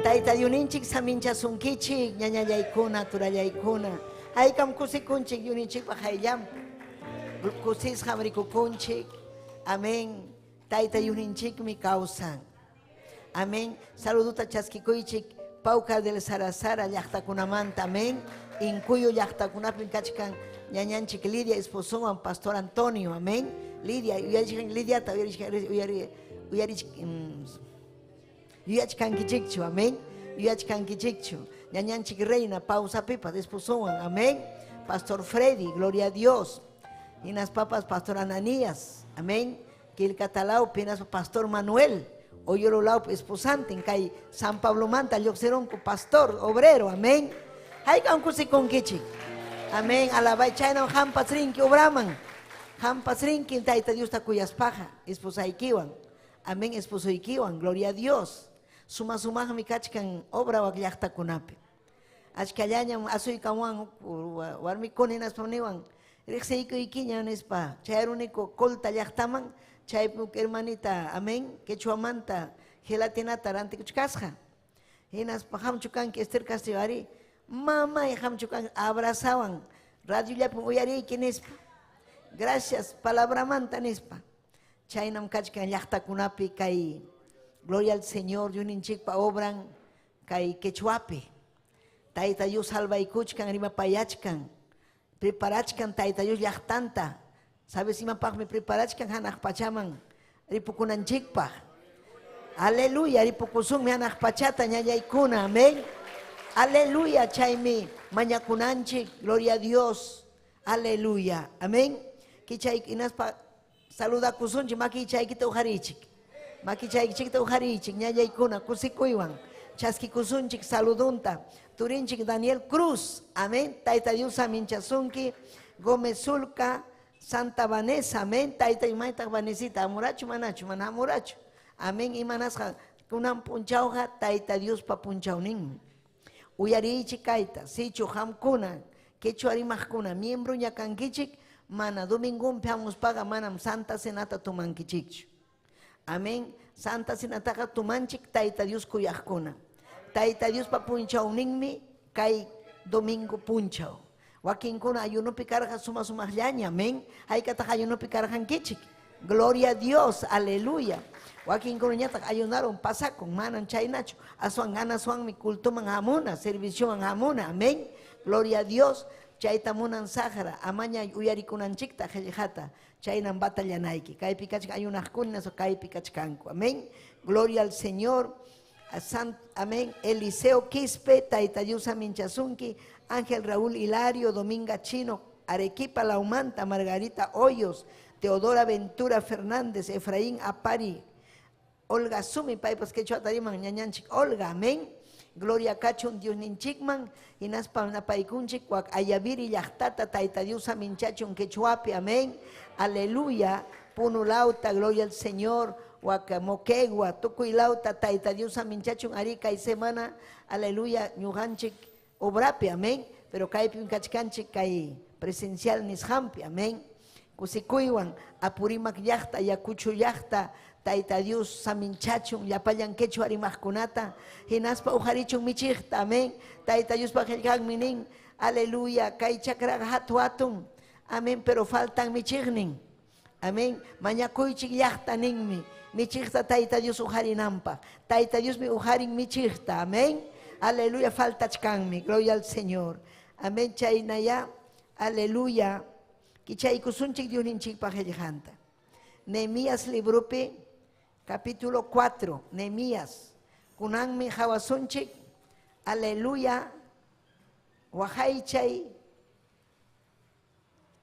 Tayta Diosninchik saminchasunkichik, ñañallaykuna, turallaykuna. Haykam kusikunchik, Diosninchikpa hayllampi. Kusisqam rikukunchik. Amén. Tayta Diosninchikmi kawsan. Amén. Saluduta chaskikuychik Paucar del Sarasara llaqtakunamanta. Amén. Incuyo llaqtakunapim kachkan ñañanchik Lidia esposowan Pastor Antonio. Amén. Lidia, uyarichkan Lidiata yuyachkankichikchu. Amén. Yuyachkankichikchu. Ñañanchik Reina Pausapipas esposowan. Amén. Pastor Freddy, gloria a Dios. Hinas papas Pastor Ananías. Amén. Quilcatalao pinas Pastor Manuel. Oyololao esposantin kay San Pablo manta lluqsironku pastor obrero. Amén. Hayk'am kusikunkichik. Amén. Alabay chayna hampas rinki obraman. Hampas rinki Tayta Diosta kuyaspaqa esposaykiwan. Amén, esposoykiwan. Gloria a Dios. Suma sumaqmi kachkan obra wak llaqtakunapi. Achkallañam asuykamuwan warmikuna hinaspa niwan riqsiykuykiña nispa chayruniku Colta llaqtaman chaypi hermanita, amén, quechuamanta gelatinata rantikuchkasqa. Hinaspa qamchu kanki Esther Castillo ari mamay qamchu kanki abrazawan radiollapim uyariyki nispa. Gracias palabramanta nispa. Chaynam kachkan llaqtakunapi kay gloria al Señor Diosninchikpa obran kay quechuapi. Tayta Dios salvaykuchkan rimapayachkan preparachkan Tayta Dios llaqtanta. ¿Sabes imapaqmi preparachkan hanaq pachaman ripukunanchikpaq? Aleluya, ripukusunmi hanaq pachata ñañaykuna. Amén. Aleluya, chaymi mañakunanchik, gloria a Dios. Aleluya. Amén. Kichay hinaspa saludakusunchik makichaykita uqarichik. Makichaykichikta uqarichik ñañaykuna kusikuywan. Chaskikusunchik saludunta. Turinchik Daniel Cruz. Amén. Tayta Dios aminchasunki. Gómez Zulca, Santa Vanessa, amén. Tayta imaytaq Vanesita, amurachu manachu, mana amurachu. Amén. Imanasqa kunan punchawqa Tayta Diospa punchawninmi. Uyariychik kayta, sichu qamkuna, quechua rimaqkuna, miembro ñakankichik, mana domingunpi hamuspaqa manam Santa Cenata tumankichikchu. Amén. Santa Cenataqa tumanchik Tayta Dios kuyaqkuna. Tayta Diospa punchawninmi kay domingo punchaw. Wakinkuna ayunopi karqa suma sumaqllaña, amén. Haykataq ayunopi karqankichik. Gloria a Dios, aleluya. Wakinkunañataq ayunaron pasakun, manam chaynachu. Aswan ganaswanmi cultuman hamuna, servicioman hamuna, amén. Gloria a Dios. Chayta munan saqra, amaña uyarikunanchikta qillqata, chaynam batallanayki. Kaypi kachkan ayunaqkuna, kaypi kachkanku, amén. Gloria al Señor. Amén. Eliseo Quispe, Tayta Dios aminchasunki. Ángel Raúl Hilario, Dominga Chino, Arequipa Laumanta, Margarita Hoyos, Teodora Ventura Fernández, Efraín Apari, Olga Sumi, paypas quechuata riman ñañanchik Olga, amén. Gloria kachun Diosninchikman, hinaspa napaykunchik wak ayaviri llaqtata Tayta Dios aminchachun quechuapi, amén. Aleluya, Puno lauta, gloria al Señor, wak Moquegua, tukuy lauta, Tayta Dios aminchachun ari kay semana, aleluya, ñuqanchik obrapi, amén. Pero kaypim kachkanchik kay presencial nisqampi, amén. Kusikuywan Apurímac llaqta, Ayacucho llaqta, Tayta Dios saminchachun llapallan quechua rimaqkunata, hinaspa uqarichun michiqta, amén. Tayta Diospa qillqanmi nin, aleluya, kay chakraqa hatu hatun, amén, pero faltan michiqnin. Amén. Mañakuychik llaqta ninmi, michiqta Tayta Dios uqarinanpaq. Tayta Diosmi uqarin michiqta, amén. Aleluya, faltachkanmi, gloria al Señor. Amén, chaynaya, aleluya. Kichaykusunchik Diosninchikpa qillqanta. Nehemías libropi, capítulo 4, Nehemías. Kunanmi hawasunchik, aleluya, waqaychay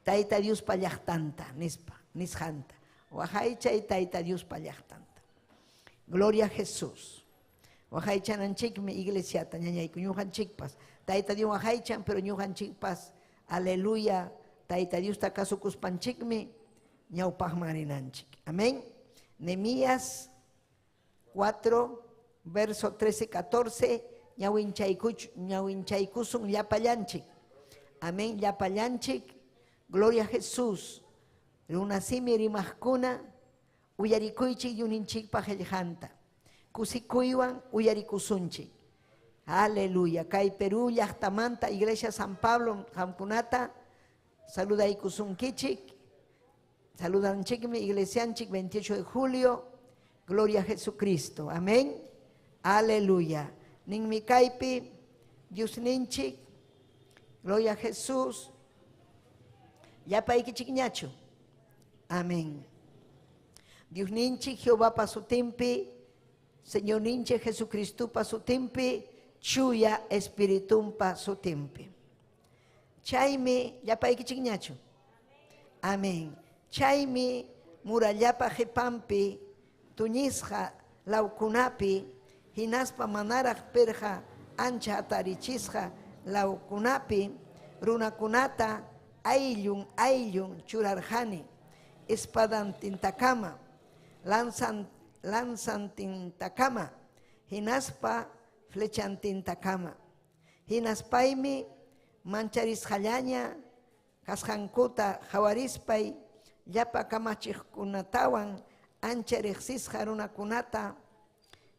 Tayta Diospa llaqtanta, nispa, nisqanta. Waqaychay Tayta Diospa llaqtanta. Gloria a Jesús. Waqaychananchikmi iglesiata, ñañayku, ñuqanchikpas. Tayta Dios waqaychan, pero ñuqanchikpas, aleluya, Tayta Diosta kasukuspanchikmi ñawpaqman rinanchik. Amén. Nehemías 4, verso 13, 14, ñawinchaykusun llapallanchik. Amén, llapallanchik. Gloria a Jesús. Runasimi rimaqkuna uyarikuychik yuninchikpa qillqanta. Kusikuywan uyarikusunchik. Aleluya. Kay Perú llaqtamanta Iglesia San Pablo qamkunata saludaykusunkichik. Saludanchikmi iglesianchik 28 de julio. Gloria a Jesucristo. Amén. Aleluya. Ninmi kaypi Diosninchik, gloria a Jesús. Llapaykichikñachu. Amén. Diosninchik Jehovapa sutinpi, Señorninchik Jesucristopa sutinpi, Chuya Espiritumpa sutinpi. Chaymi llapaykichikñachu. Amén. Chaymi murallapa qhipanpi tuñisqa lawkunapi hinaspa manaraq pirqa ancha hatarichisqa lawkunapi runakunata ayllun ayllun churarqani espadantintakama, lanzantintakama, hinaspa flechantintakama. Hinaspaymi mancharisqallaña kasqankuta qhawarispay llapa kamachiqkunatawan ancha riqsisqa runakunata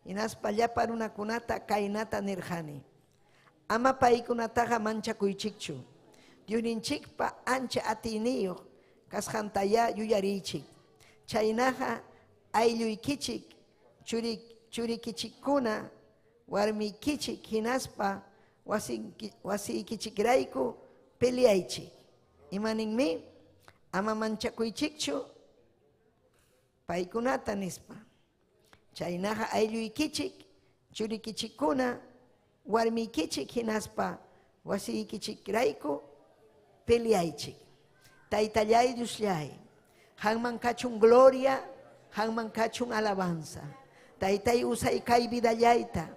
hinaspa llapa runakunata kaynata nirqani. Ama paykunataqa manchakuychikchu. Diosninchikpa ancha atiyniyuq kasqantayá yuyariychik. Chaynaqa aylluykichik, churikichikkuna, warmiykichik hinaspa wasiykichikrayku peleaychik. Imaninmi? Ama manchakuychikchu paykunata nispa. Chaynaqa aylluykichik, churikichikkuna, warmiykichik hinaspa wasiykichikrayku peleaychik. Taytallay Diosllay, qanman kachun gloria, qanman kachun alabanza. Taytay usay kay vidallayta.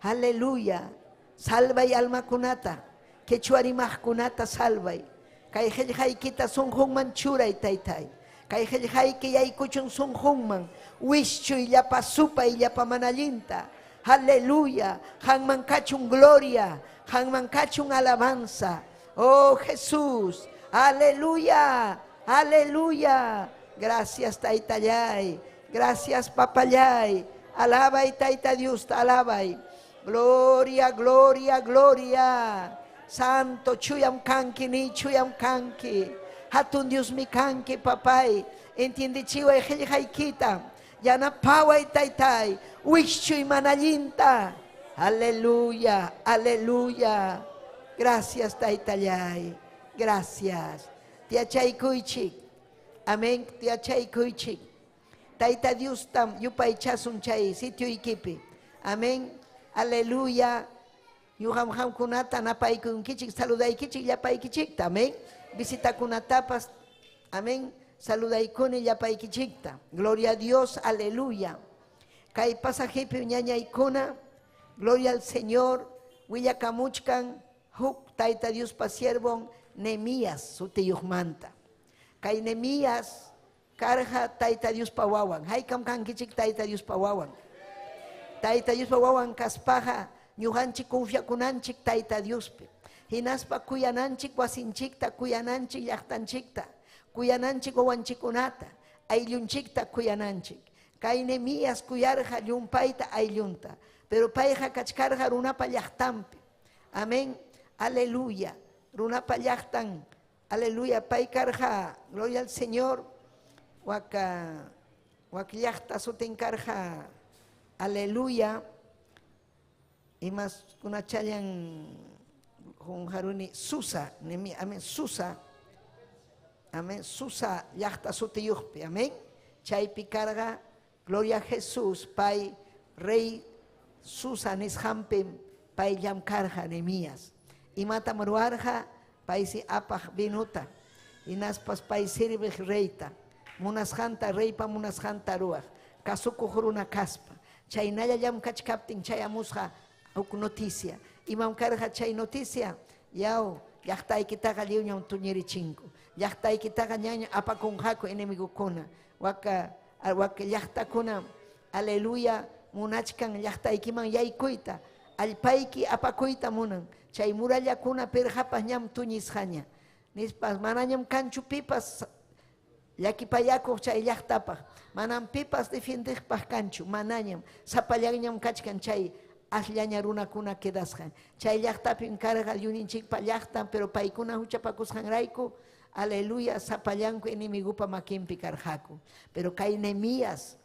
Aleluya. Salvay almakunata, quechua rimaqkunata salvay. Kay qillqaykita sunqunman churay taytay. Kay qillqayki yaykuchun sunqunman, wischuy llapa supay llapa manallinta. Aleluya. Qanman kachun gloria, qanman kachun alabanza. Oh Jesús. Aleluya. Aleluya. Gracias taytallay. Gracias papallay. Alabay tayta Dios, alabay. Gloria, gloria, gloria. Santo, chuyam kanki ni chuyam kanki. Hatun Dios mi kanki papay. Entiendichiway qillqaykita. Yanapaway taytay. Wischuy manallinta. Aleluya, aleluya. Gracias taytallay. Gracias. Tiachaykuychik. Amén. Tiachaykuychik. Tayta Dios tam yupaychasun chay sitioykipi. Amén. Aleluya. Ñuqam qamkunata napaykunkichik, saludaykichik llapaykichikta. Amén. Visitakunatapas. Amén. Saludaykuni llapaykichikta. Gloria a Dios. Aleluya. Kay pasajepi ñañaykuna. Gloria al Señor. Willakamuchkan huk Tayta Dios pa siervon Nehemías sutiyuqmanta. Kay Nehemías karqa Tayta Dios pa wawan. Haykam kankichik Tayta Dios pa wawan. Tayta Dios pa wawan kaspaqa ñuqanchik confiakunanchik Tayta Diospi. Hinaspa kuyananchik wasinchikta, kuyananchik llaqtanchikta, kuyananchik wawanchikunata, ayllunchikta kuyananchik. Kay Nehemías kuyarqa llumpayta ayllunta, pero payqa kachkarqa runapa llaqtanpi. Amén. Aleluya. Runapa llaqtan. Aleluya. Pay karqa, gloria al Señor. Waka wak llaqta sutin karqa. Aleluya. Imas kunachallan junjaruni Susa, amén, Susa. Amén, Susa llaqta sutiyuqpi, amén. Chaypi karqa, gloria a Jesús, pay rey Susa nisqanpi pay llamkarqa Nehemías. Imatam ruwarqa, paysi apaq vinuta, hinaspas pay sirviq reyta, munasqanta reypa munasqanta ruwaq, kasukuq runa kaspa. Chaynalla llamkachkaptin chayamusqa huk noticia. Imam karqa chay noticia? Yaw, llaqtaykitaqa lliwñam tuñirichinku. Llaqtaykitaqa ñaña apakunqaku enemigokuna. Waka waka llaqtakuna, aleluya, munachkan llaqtaykiman yaykuyta, allpayki apakuyta munan. Chay murallakuna pirqapas ñam tuñisqaña. Nispas manañam kanchu pipas llakipayakuq chay llaqtapaq. Manam pipas defiendiqpaq kanchu, manañam. Sapallanñam kachkan chay asllaña runakuna quedasqan. Chay llaqtapim karqa Diosninchikpa llaqtan, pero paykuna huchapakusqanrayku, aleluya, sapallanku enemigupa makinpi karqaku. Pero kay Nehemías,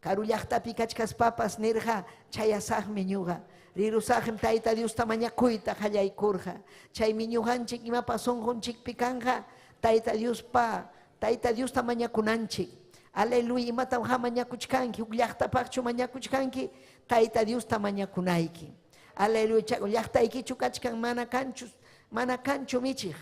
Karu llaqtapi kachkaspapas nirqa chayasaqmi ñuqa. Rirusaqmi Tayta Diosta mañakuyta qallaykurqa. Chaymi ñuqanchik imapas sunqunchikpi kanqa Tayta Diospa Tayta Diosta mañakunanchik. Aleluya, imatam qam mañakuchkanki? Huk llaqtapaqchu mañakuchkanki? Tayta Diosta mañakunayki. Aleluya, llaqtaykichu kachkan mana kanchu, mana kanchu michiq.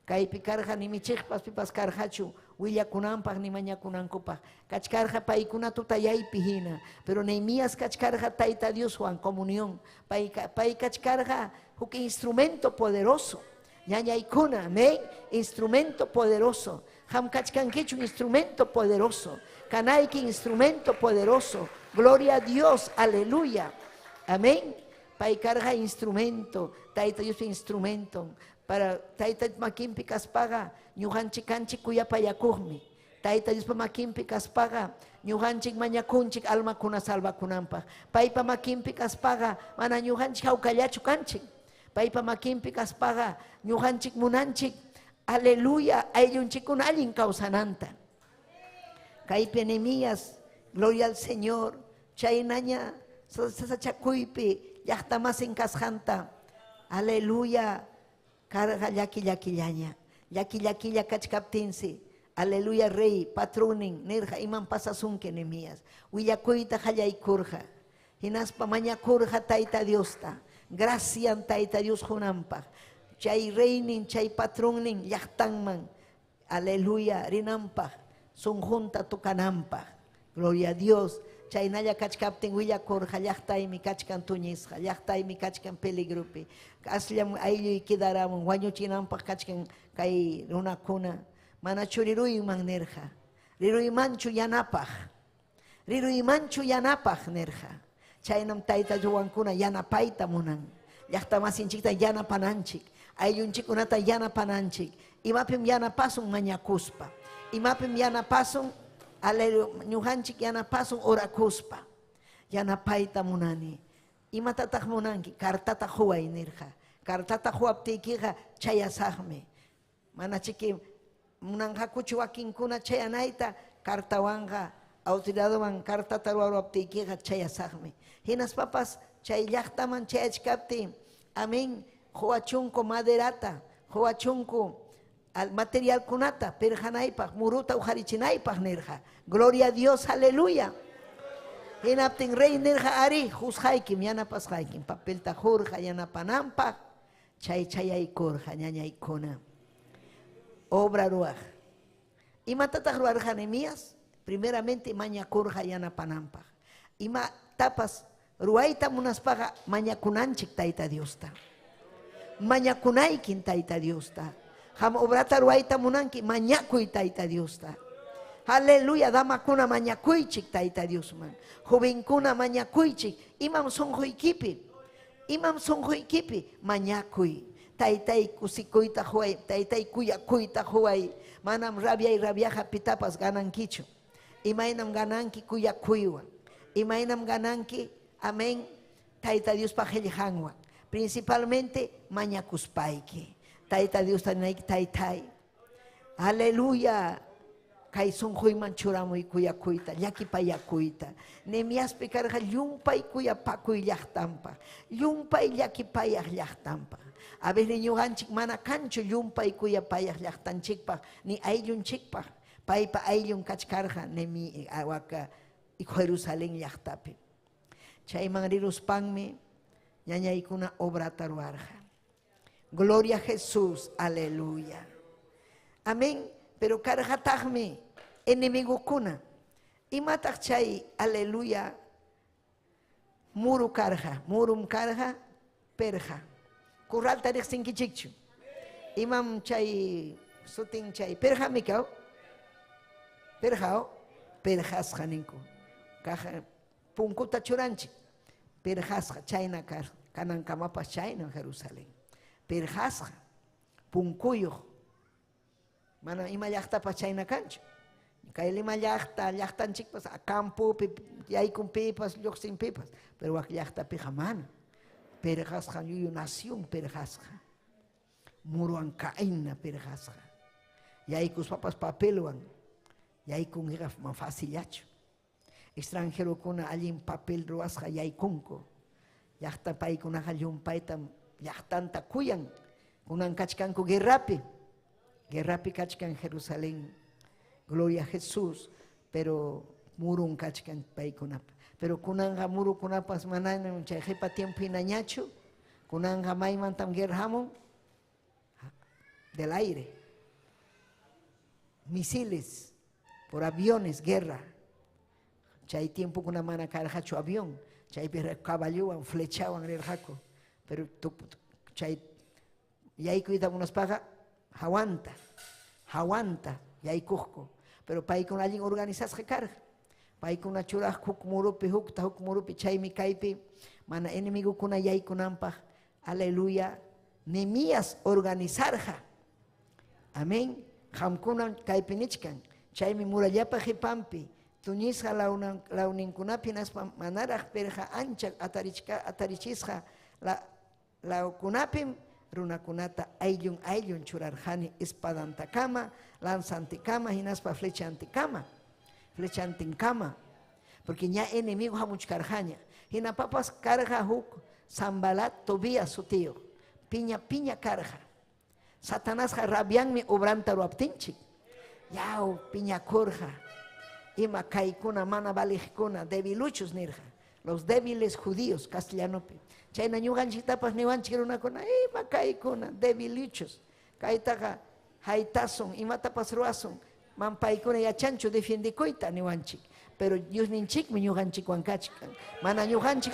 Kaypi karqa ni michiqpas pipas karqachu willakunanpaq ni mañakunankupaq. Kachkarqa paykuna tutayaypi hina. Pero Nehemías kachkarqa Tayta Dioswan comunión. Pay, pay kachkarqa huk instrumento poderoso. Ñañaykuna, amén. Instrumento poderoso. Qam kachkankichu instrumento poderoso. Kanayki instrumento poderoso. Gloria a Dios, aleluya. Amén. Pay karqa instrumento, Tayta Diospa instrumento. Para Tayta makinpi kaspaqa ñuqanchik kanchik kuyapayakuqmi. Tayta Diospa makinpi kaspaqa ñuqanchik mañakunchik almakuna salvakunanpaq. Paypa makinpi kaspaqa mana ñuqanchik hawkallachu kanchik. Paypa makinpi kaspaqa ñuqanchik munanchik aleluya ayllunchikkuna allin kawsananta. Kaypi Nehemías, gloria al Señor, chaynaña sasachakuypi llaqtamasin kasqanta, aleluya, karqa llaki llakillaña. Llaki llakilla kachkaptinsi, aleluya rey, patronnin, nirqa imam pasasunki Nehemías. Willakuyta qallaykurqa. Hinaspa mañakurqa Tayta Diosta. Gracian Tayta Dios qunanpaq. Chay reynin, chay patronnin llaqtanman, aleluya, rinanpaq, sunqunta tocananpaq. Gloria a Dios. Chaynalla kachkaptin willakurqa llaqtaymi kachkan tuñisqa, llaqtaymi kachkan peligropi. Asllam aylluy quedaramun wañuchinanpaq kachkan kay runakuna. Manachu riruyman nirqa. Riruymanchu yanapaq. Riruymanchu yanapaq nirqa. Chaynam Tayta Dioswankuna yanapayta munan. Llaqtamasinchikta yanapananchik. Ayllunchikkunata yanapananchik. Imapim yanapasun mañakuspa. Imapim yanapasun aleluya ñuqanchik yanapasun orakuspa. Yanapayta munani. Imatataq munanki? Cartata quway nirqa. Cartata quwaptiykiqa chayasaqmi. Mana chiki munanqakuchu wakinkuna chayanayta cartawanqa autoridadwan cartata ruwarwaptiykiqa chayasaqmi. Hinaspapas chay llaqtaman chayachkaptin, amén, quwachunku maderata, quwachunku materialkunata pirqanaypaq, muruta uqarichinaypaq nirqa. Gloria a Dios, aleluya. Hinaptin rey nirqa ari, juzgaykim, yanapasqaykim, papelta qurqa yanapananpaq, chay chayaykurqa ñañaykuna. Obra ruwaq. Imatataq ruwarqa Nehemías? Primeramente mañakurqa yanapananpaq. Imatapas ruwayta munaspaqa mañakunanchik Tayta Diosta. Mañakunaykin Tayta Diosta. Qam obrata ruwayta munanki mañakuy Tayta Diosta. Aleluya, damakuna mañakuychik Tayta Diosman. Jovenkuna mañakuychik. Imam sunquykipi. Imam sunquykipi mañakuy. Taytay kusikuyta quway, taytay kuyakuyta quway. Manam rabiay rabiaqa pitapas ganankichu. Imaynam gananki kuyakuywan. Imaynam gananki, amén, Tayta Diospa qillqanwan. Principalmente mañakuspayki. Tayta Diosta ninayki, taytay. Aleluya. Kay sunquyman churamuy kuyakuyta, llakipayakuyta. Nehemiaspi karqa llumpay kuyapakuy llaqtanpaq, llumpay llakipayaq llaqtanpaq. A veces ñuqanchik mana kanchu llumpay kuyapayaq llaqtanchikpaq, ni ayllunchikpaq. Paypa ayllun kachkarqa Nehemi waka Jerusalén llaqtapi. Chayman riruspanmi ñañaykuna obrata ruwarqa. Gloria a Jesús, aleluya. Amén. Pero karqataqmi enemigokuna. Imataq chay aleluya muru karqa, murum karqa, perqa. Kurralta riqsinkichikchu. Imam chay sutin chay perqami kaw? Perqaw, perqasqa ninku. Kaja punkuta churanchik. Perqasqa chayna kar kanankamapas chayna Jerusalén. Perqasqa punkuyuq. Mana ima llaqtapas chayna kanchu. Kay Lima llaqta, llaqtanchikpas campopi, yaykunpipas, lluqsinpipas, pero wak llaqtapiqa mana. Perqasqa yuyu nación perqasqa. Muruwan kayna perqasqa. Yaykuspapas papelwan yaykunkiqa ma facillachu. Extranjerokuna allin papel ruwasqa yaykunku. Llaqta paykunaqa llumpaytam llaqtanta kuyan. Kunan kachkanku guerrapi. Guerrapi kachkan Jerusalén. Gloria a Jesús. Pero murun kachkan paykunapa. Pero kunanqa murukunapas manañam chay qipa tiempo hinañachu. Kunanqa maymantam guerra hamun? Del aire. Misiles, por aviones, guerra. Chay tiempokuna mana karqachu avión. Chaypi caballowan, flechawan rirqaku. Pero chay yaykuyta munaspaqa hawanta, hawanta yaykuqku. Pero paykuna allin organizasqa karqa. Paykuna churaq huk murupi, hukta huk murupi, chaymi kaypi mana enemigokuna yaykunanpaq, aleluya, Nehemías organizarqa. Amén. Qamkunam kaypi nichkan. Chaymi murallapa qipanpi, tuñisqa lawninkunapi hinaspa manaraq pirqa ancha atarichisqa lawkunapim runakunata ayllun ayllun churarqani espadantakama, lanzantikama hinaspa flechantikama, flechantinkama. Porque ña enemigo hamuchkarqaña. Hinapapas karqa huk Sanbalat Tobías sutiyuq. Piña piña karqa. Satanasqa rabianmi obranta ruwaptinchik. Yaw piñakurqa. Ima kaykuna mana valiqkuna, debiluchos nirqa. Los débiles judíos, castellanopi. Chayna ñuqanchiktapas niwanchik runakuna, ima kaykuna, debiluchos. Kaytaqa haytasun, imatapas ruwasun. Man paykuna yachanchu defiendikuyta niwanchik. Pero Diosninchikmi ñuqanchikwan kachkan. Mana ñuqanchik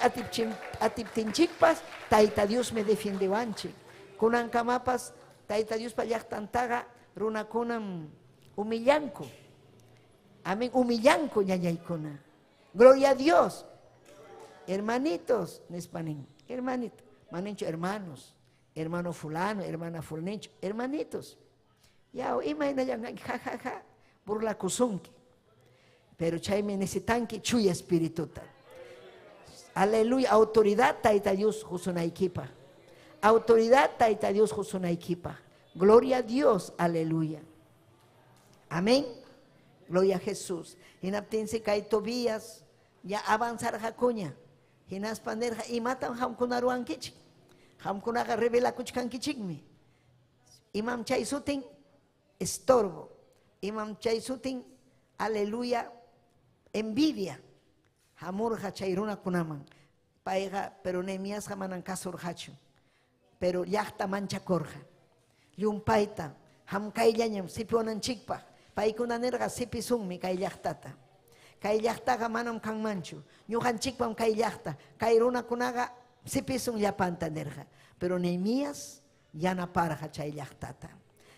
atiptinchikpas, Tayta Diosmi defiendewanchik. Kunankamapas Tayta Diospa llaqtantaqa runakunam humillanku. Amén, humillanku ñañaykuna. Gloria a Dios. Hermanitos, nispanin. Hermanito, maninchu hermanos. Hermano fulano, hermana fulancho, hermanitos. Ya, imaynallan, ja, ja, ja, burlakusunki. Pero chaymi necesitanki chuya espirituta. Aleluya, autoridad Tayta Dios qusunaykipaq. Autoridad Tayta Dios qusunaykipaq. Gloria a Dios, aleluya. Amén. Gloria a Jesús. Hinaptinsi kay Tobías ya avanzarqakuña. Hinaspa nirqa, imatam qamkuna ruwankichik? Qamkunaqa rebelakuchkankichikmi. Imam chay sutin? Estorbo. Imam chay sutin? Aleluya, envidia. Hamurqa chay runakunaman. Payqa, pero Nehemiasqa manam kasurqachu. Pero llaqta manchakurqa. Llumpayta, hamkayllañam sipiwananchikpaq. Paykuna nirqa sipisunmi kay llaqtata. Kay llaqtaqa manam kanmanchu. Ñuqanchikpam kay llaqta. Kay runakunaqa sipisun llapanta nirqa. Pero Nehemías yanaparqa chay llaqtata.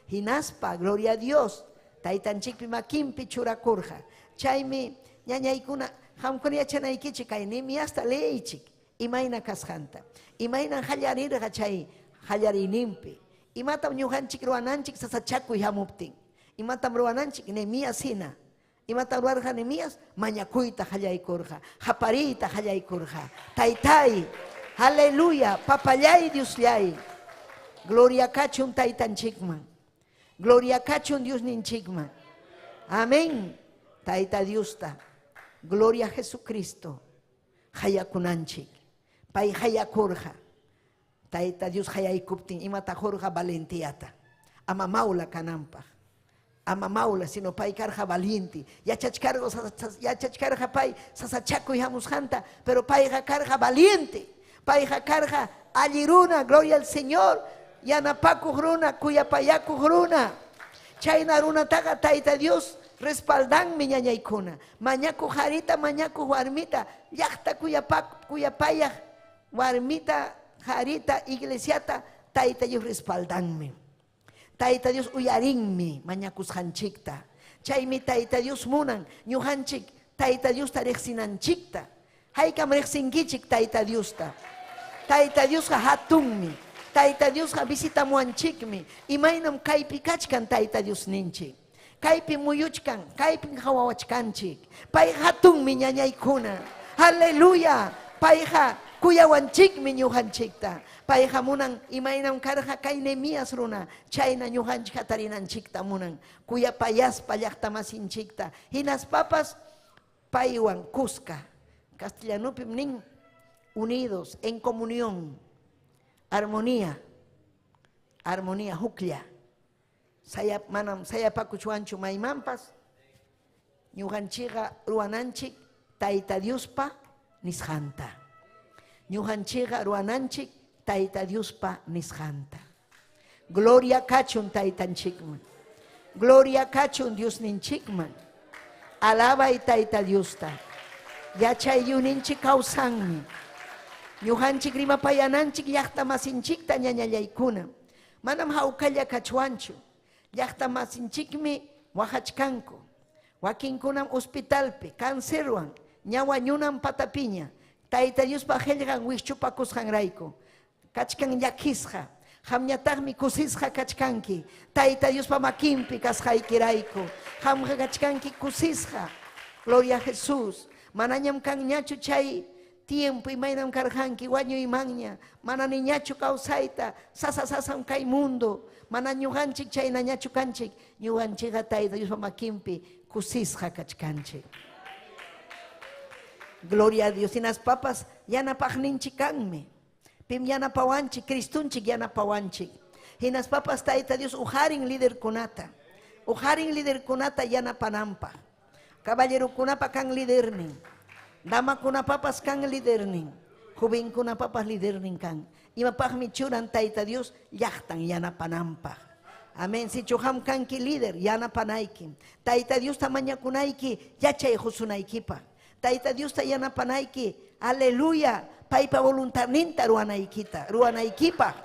Hinaspa, gloria a Dios, taytanchikpi makinpi churakurqa. Chaymi ñañaykuna, qamkuna yachanaykichik kay Nehemiasta leeychik imayna kasqanta. Imaynan qallarirqa chay qallariyninpi. Imatam ñuqanchik ruwananchik sasachakuy hamuptin. Imatam ruwananchik Nehemías hina. Imatam ruwarqa Nehemías? Mañakuyta qallaykurqa, qapariyta qallaykurqa. Taytay, aleluya, papallay Diosllay. Gloria kachun taytanchikman. Gloria kachun Diosninchikman. Amén. Tayta Diosta. Gloria a Jesucristo. Hayakunanchik. Pay hayakurqa. Tayta Dios hayaykuptin imata qurqa valentiata. Ama mawla kananpaq. Ama mawla, sino pay karqa valiente. Yachachkarqa pay sasachakuy hamusqanta, pero payqa karqa valiente. Payqa karqa alli runa, gloria al Señor. Yanapakuq runa, kuyapayakuq runa. Chayna runataqa Tayta Dios respaldanmi ñañaykuna. Mañakuq harita, mañakuq warmita, llaqta kuyapayaq warmita, harita, iglesiata, Tayta Dios respaldanmi. Tayta Dios uyarinmi mañakusqanchikta. Chaymi Tayta Dios munan ñuqanchik Tayta Diosta riqsinanchikta. Haykam riqsinkichik Tayta Diosta. Tayta Diosqa hatunmi. Tayta Diosqa visitamuwanchikmi. Imaynam kaypi kachkan Tayta Diosninchik. Kaypi muyuchkan, kaypim qawawachkanchik. Pay hatunmi ñañaykuna. Aleluya. Payqa kuyawanchikmi ñuqanchikta. Payqa munan imaynam karqa kay Nehemías runa, chayna ñuqanchik hatarinanchikta munan. Kuyapayaspa llaqtamasinchikta. Hinaspapas Paywan kuska. Castellanopim nin unidos en comunión, armonía, armonía huklla. Saya, manam sayapakuchwanchu maymanpas. Ñuqanchikqa ruwananchik Tayta Diospa nisqanta. Ñuqanchikqa ruwananchik Tayta Diospa nisqanta. Gloria kachun Taytanchikman. Gloria kachun Diosninchikman. Alabay Tayta Diosta. Yachayyuninchik kawsanmi. Ñuqanchik rimapayananchik llaqta masinchikta ñañallaykuna. Manam hawkalla kachwanchu. Llaqta masinchikmi waqachkanku. Wakinkunam hospitalpi cancerwan ña wañunan patapiña. Tayta Diospa qillqan wikchupakusqanrayku. Kachkan llakisqa. Qamñataqmi kusisqa kachkanki. Tayta Diospa makinpi kasqaykirayku. Qamqa kachkanki kusisqa. Gloria a Jesús. Manañam kanñachu chay tiempo imaynam karqanki wañuymanña. Mana niñachu kawsayta. Sasa sasam kay mundo. Mana ñuqanchik chaynañachu kanchik. Ñuqanchikqa Tayta Diospa makinpi kusisqa kachkanchik. Gloria a Dios. Hinaspapas yanapaqninchik kanmi. Pim yanapawanchik, Cristunchik yanapawanchik. Hinaspapas Tayta Dios uqarin liderkunata. Uqarin liderkunata yanapananpaq. Caballerokunapa kan lidernin. Damakunapapas kan lidernin. Jovenkunapapas lidernin kan. Imapaqmi churan Tayta Dios llaqtan yanapananpaq. Amén. Sichu qam kanki líder, yanapanayki. Tayta Diosta mañakunayki, yachay qusunaykipaq. Tayta Diosta yanapanayki, aleluya, paypa voluntadninta ruwanaykita, ruwanaykipaq.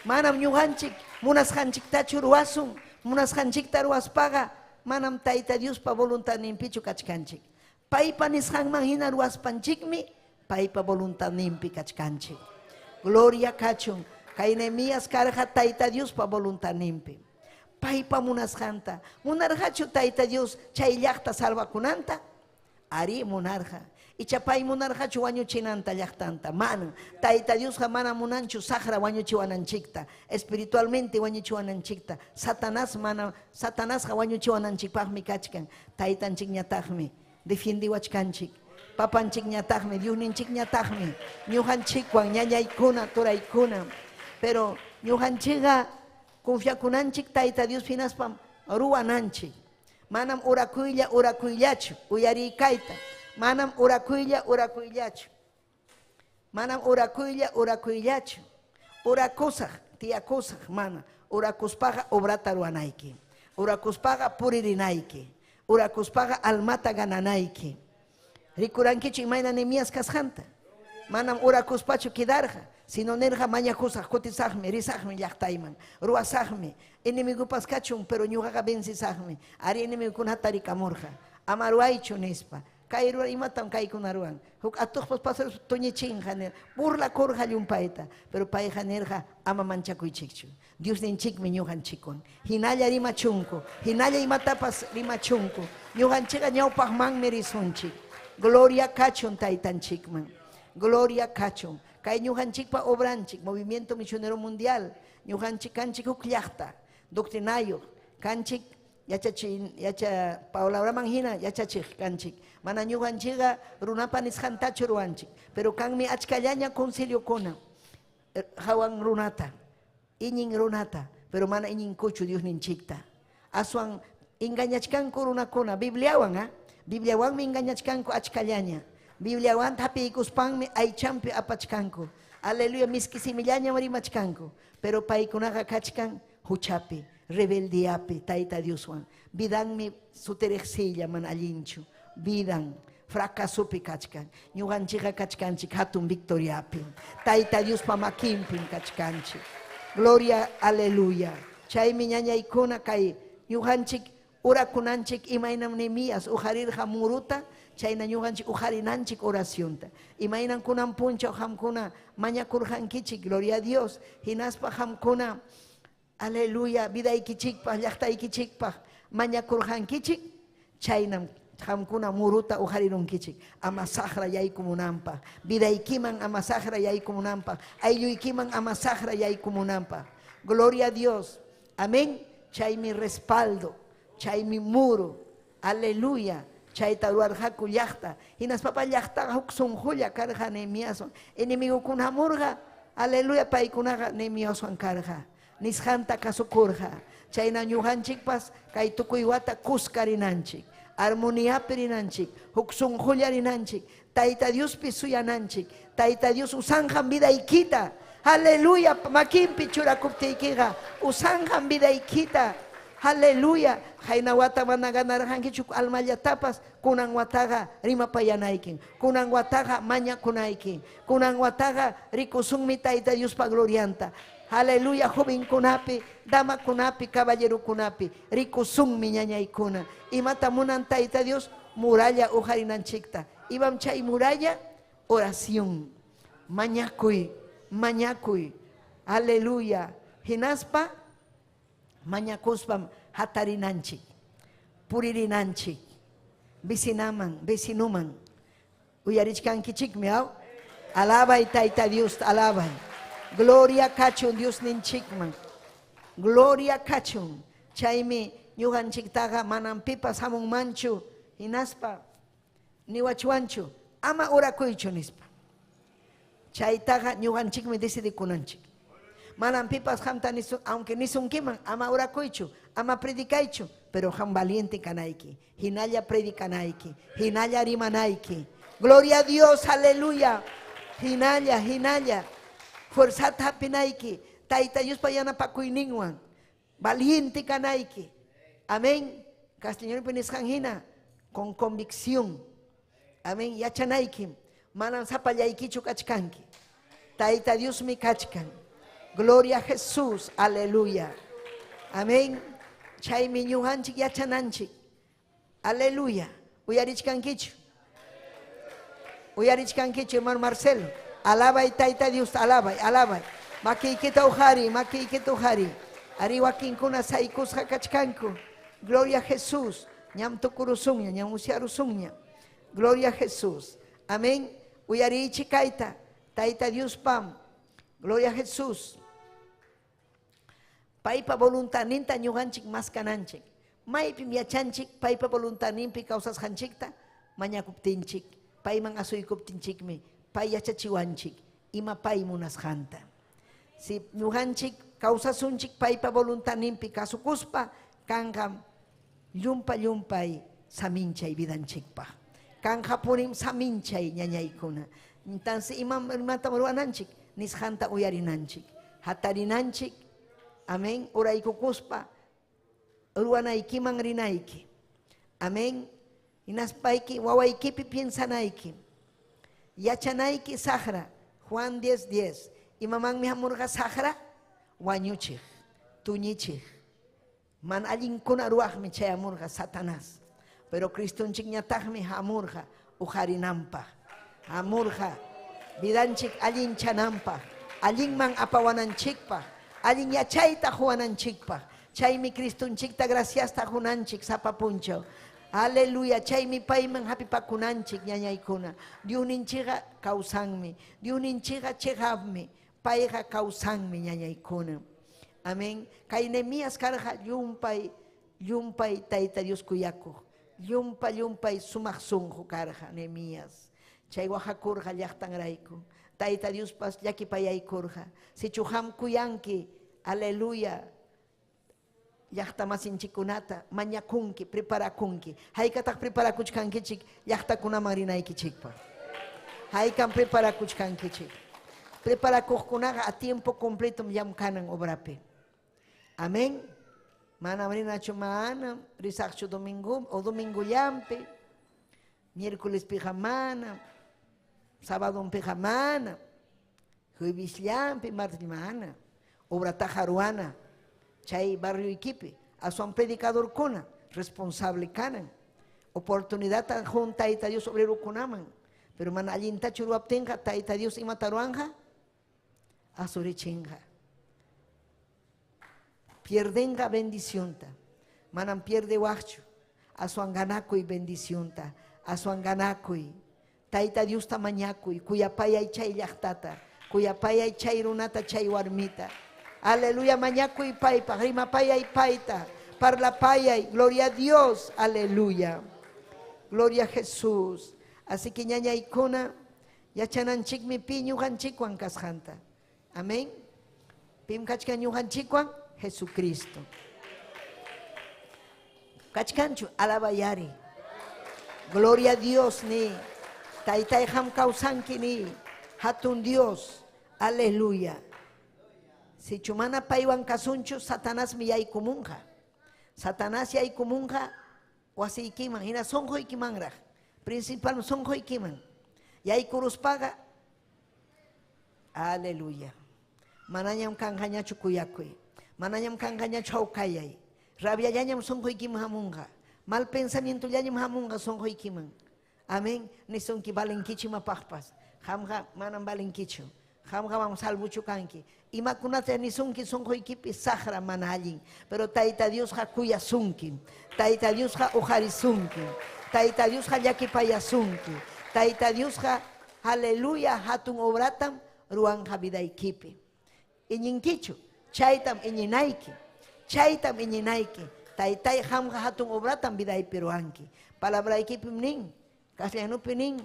Manam ñuqanchik munasqanchiktachu ruwasun, munasqanchikta ruwaspaqa manam Tayta Diospa voluntadninpichu kachkanchik. Paypa nisqanman hina ruwaspanchikmi paypa voluntadninpi kachkanchik. Gloria kachun. Kay Nehemías karqa Tayta Diospa voluntadninpi. Paypa munasqanta. Munarqachu Tayta Dios chay llaqta salvakunanta? Arí, munarqa. Icha pay munarqachu wañuchinanta llaqtanta? Mana. Tayta Diosqa mana munanchu saqra wañuchiwananchikta, espiritualmente wañuchiwananchikta. Satanás mana, Satanasqa wañuchiwananchikpaqmi kachkan. Taytanchikñataqmi defiendiwachkanchik. Papanchikñataqmi, Diosninchikñataqmi, ñuqanchikwan ñañaykuna, turaykuna. Pero ñuqanchikqa confiakunanchik Tayta Dios hinaspam ruwananchik. Manam orakuylla orakuyllachu, uyariykayta. Manam orakuylla orakuyllachu. Manam orakuylla orakuyllachu. Orakusaq, tiyakusaq, mana. Orakuspaqa obrata ruwanayki. Orakuspaqa puririnayki. Orakuspaqa almata gananayki. Rikurankichu imayna Nehemías kasqanta? Manam orakuspachu quedarqa, sino nirqa mañakusaq, kutisaqmi, risaqmi llaqtayman, ruwasaqmi, enemigupas kachun, pero ñuqaqa vencisaqmi. Ari enemigokunata rikamurqa. Ama ruwaychu nispa. Kay ruwa imatam kaykuna ruwan. Huk atuqpas pasaruspa tuñichinqa nir. Burlakurqa llumpayta, pero payqa nirqa ama manchakuychikchu. Diosninchikmi ñuqanchikwan. Hinalla rimachunku, hinalla imatapas rimachunku. Ñuqanchikqa ñawpaqmanmi risunchik. Gloria kachun Taytanchikman. Gloria kachun. Kay ñuqanchikpa obranchik, Movimiento Misionero Mundial, ñuqanchik kanchik huk llaqta, doctrinayuq, kanchik yachachi yacha palabraman hina yachachiq kanchik. Mana ñuqanchikqa runapa nisqantachu ruwanchik, pero kanmi achkallaña conciliokuna hawan runata, iñin runata, pero mana iñinkuchu Diosninchikta. Aswan engañachkanku runakuna Bibliawan, ¿ah? Bibliawanmi engañachkanku achkallaña. Bibliawan hapiykuspanmi aychanpi apachkanku. Aleluya, miski simillañam rimachkanku. Pero paykunaqa kachkan huchapi, rebeldiapi, Tayta Dioswan. Vidanmi sutiriqsilla mana allinchu. Vidan fracasopi kachkan. Ñuqanchikqa kachkanchik hatun victoriapi. Tayta Diospa makinpim kachkanchik. Gloria, aleluya. Chaymi ñañaykuna kay ñuqanchik orakunanchik imaynam Nehemías uqarirqa muruta, chayna ñuqanchik uqarinanchik oracionta. Imaynam kunan punchaw qamkuna mañakurqankichik, gloria a Dios. Hinaspa qamkuna, aleluya, vidaykichikpaq, llaqtaykichikpaq mañakurqankichik, chaynam qamkuna muruta uqarirunkichik ama saqra yaykumunanpaq, vidaykiman ama saqra yaykumunanpaq, aylluykiman ama saqra yaykumunanpaq. Gloria a Dios. Amén. Chaymi respaldo, chaymi muro. Aleluya. Chayta ruwarqaku llaqta. Hinaspapa llaqtaqa huk sunqulla karqa Nehemiaswan. Enemigokuna hamurqa, aleluya, paykunaqa Nehemiaswan karqa. Nisqanta kasukurqa. Chayna ñuqanchikpas kay tukuy wata kuska rinanchik. Armoniapi rinanchik, huk sunqulla rinanchik, Tayta Diospi suyananchik. Tayta Dios usanqam vidaykita. Aleluya, makinpi churakuptiykiqa usanqam vidaykita. Aleluya, qayna wata mana ganarqankichu almallatapas, kunan wataqa rimapayanaykim. Kunan wataqa mañakunaykim. Kunan wataqa rikusunmi Tayta Diospa glorianta. Aleluya, jovenkunapi, damakunapi, caballerokunapi rikusunmi ñañaykuna. Imata munan Tayta Dios? Muralla uqarinanchikta. Imam chay muralla? Oración. Mañakuy, mañakuy. Aleluya. Hinaspa mañakuspam hatarinanchik, puririnanchik, vecinaman, vecinuman. Uyarichkankichikmi, aw? Alabay Tayta Dios, alabay. Gloria kachun Diosninchikman. Gloria kachun. Chaymi ñuqanchiktaqa manam pipas hamunmanchu hinaspa niwachwanchu ama orakuychu nispa. Chaytaqa ñuqanchikmi decidikunanchik. Manam pipas qamta nisun, aunque nisunkiman ama orakuychu, ama predicaychu, pero qam valiente kanayki, hinalla predicanayki, hinalla rimanayki. Gloria a Dios, aleluya. Hinalla, hinalla. Fuerzata hapinayki, Tayta Diospa yanapakuyninwan, valiente kanayki. Amén. Castellanopi nisqan hina, con convicción. Amén. Yachanaykim, manam sapallaykichu kachkanki. Tayta Diosmi kachkan. Gloria a Jesús, aleluya. Amén. Chaymi ñuqanchik yachananchik. Aleluya. Uyarichkankichu? Uyarichkankichu, hermano Marcelo? Alabay Tayta Dios, alabay, alabay. Makiykita uqariy, makiykita uqariy. Ari wakinkuna saykusqa kachkanku. Gloria a Jesús. Ñam tukurusunña, ñam usyarusunña. Gloria a Jesús. Amén. Uyariychik kayta. Tayta Diospam. Gloria a Jesús. Paypa voluntadninta ñuqanchik maskananchik. Maypim yachanchik paypa voluntadninpi kawsasqanchikta? Mañakuptinchik, payman asuykuptinchikmi, pay yachachiwanchik ima pay munasqanta. Si ñuqanchik kawsasunchik paypa voluntadninpi kasukuspa, kanqam llumpa llumpay saminchay vidanchikpaq. Kanqapunim saminchay ñañaykuna. Entonces, imatam ruwananchik? Nisqanta uyarinanchik. Hatarinanchik, amén, uraykukuspa, ruwanaykiman rinayki. Amén. Hinaspayki wawaykipi piensanayki. Yachanayki saqra. Juan 10, 10. Imamanmi hamurqa saqra? Wañuchiq, tuñichiq. Mana allinkuna ruwaqmi chayamurqa Satanás. Pero Cristonchikñataqmi hamurqa uqarinanpaq. Hamurqa vidanchik allinchananpaq, allinman apawananchikpaq, allin yachayta quwananchikpaq. Chaymi Cristonchikta graciasta qunanchik sapa punchaw. Aleluya, chaymi payman hapipakunanchik ñañaykuna. Diosninchikqa kawsanmi, Diosninchikqa chiqapmi, payqa kawsanmi ñañaykuna. Amén. Kay Nehemías karqa llumpay, llumpay Tayta Dios kuyakuq, llumpa llumpay sumaq sunqu karqa Nehemías. Chay waqakurqa llaqtanrayku. Tayta Diospas llakipayaykurqa. Sichu qam kuyanki, aleluya, llaqtamasinchikkunata mañakunki, preparakunki. Haykataq preparakuchkankichik llaqtakunaman rinaykichikpaq? Haykam preparakuchkankichik? Preparakuqkunaqa a tiempo completom llamkanan obrapi. Amén. Manam rinachu, manam risaqchu domingo o domingollampi, miércolespiqa manam, sabadonpiqa manam, juevesllampi, martes mana. Obrataqa ruwana chay barrioykipi, aswan predicadorkuna responsable kanan. Oportunidadta qun Tayta Dios obrerokunaman, pero mana allintachu ruwaptinqa Tayta Dios imata ruwanja? Asurichinqa. Pierdenqa bendicionta. Manam pierde waqchu. Aswan ganakuy bendicionta. Aswan ganakuy. Tayta Diosta mañakuy, kuyapayay chay llaqtata, kuyapayay chay runata, chay warmita. Aleluya, mañakuy paypaq, rimapayay payta, parlapayay, gloria a Dios, aleluya. Gloria a Jesús. Así que ñañaykuna yachananchikmi pi ñuqanchikwan kasqanta. Amén. Pim kachkan ñuqanchikwan? Jesucristo. Kachkanchu alabayari. Gloria a Dios ni. Taytay ham kawsanki ni. Hatun Dios. Aleluya. Si chumana paywan kasunchu, Satanás mi yaykumunqa. Satanás yaykumunqa wasiykiman, hina sunquykimanraq. Principal sunquykiman. Yaykuruspaqa, aleluya. Manañam kanqañachu kuyakuy. Manañam kanqañachu hawkayay. Rabiallañam sunquykiman hamunqa. Mal pensamientollañam hamunqa sunquykiman. Amén. Nisunki valenkichu imapaqpas. Qamqa manam valenkichu. Qamqa manam salvuchu kanki. Imakunata nisunki sunquykipi saqra mana allin. Pero Tayta Diosqa kuyasunki. Tayta Diosqa uqarisunki. Tayta Diosqa llakipayasunki. Tayta Diosqa, aleluya, hatun obratam ruwanqa vidaykipi. Iñinkichu, chaytam iñinayki. Chaytam iñinayki. Taytay qamqa hatun obratam vidaypi ruwanki. Palabraykipim nin, castellanupi nin,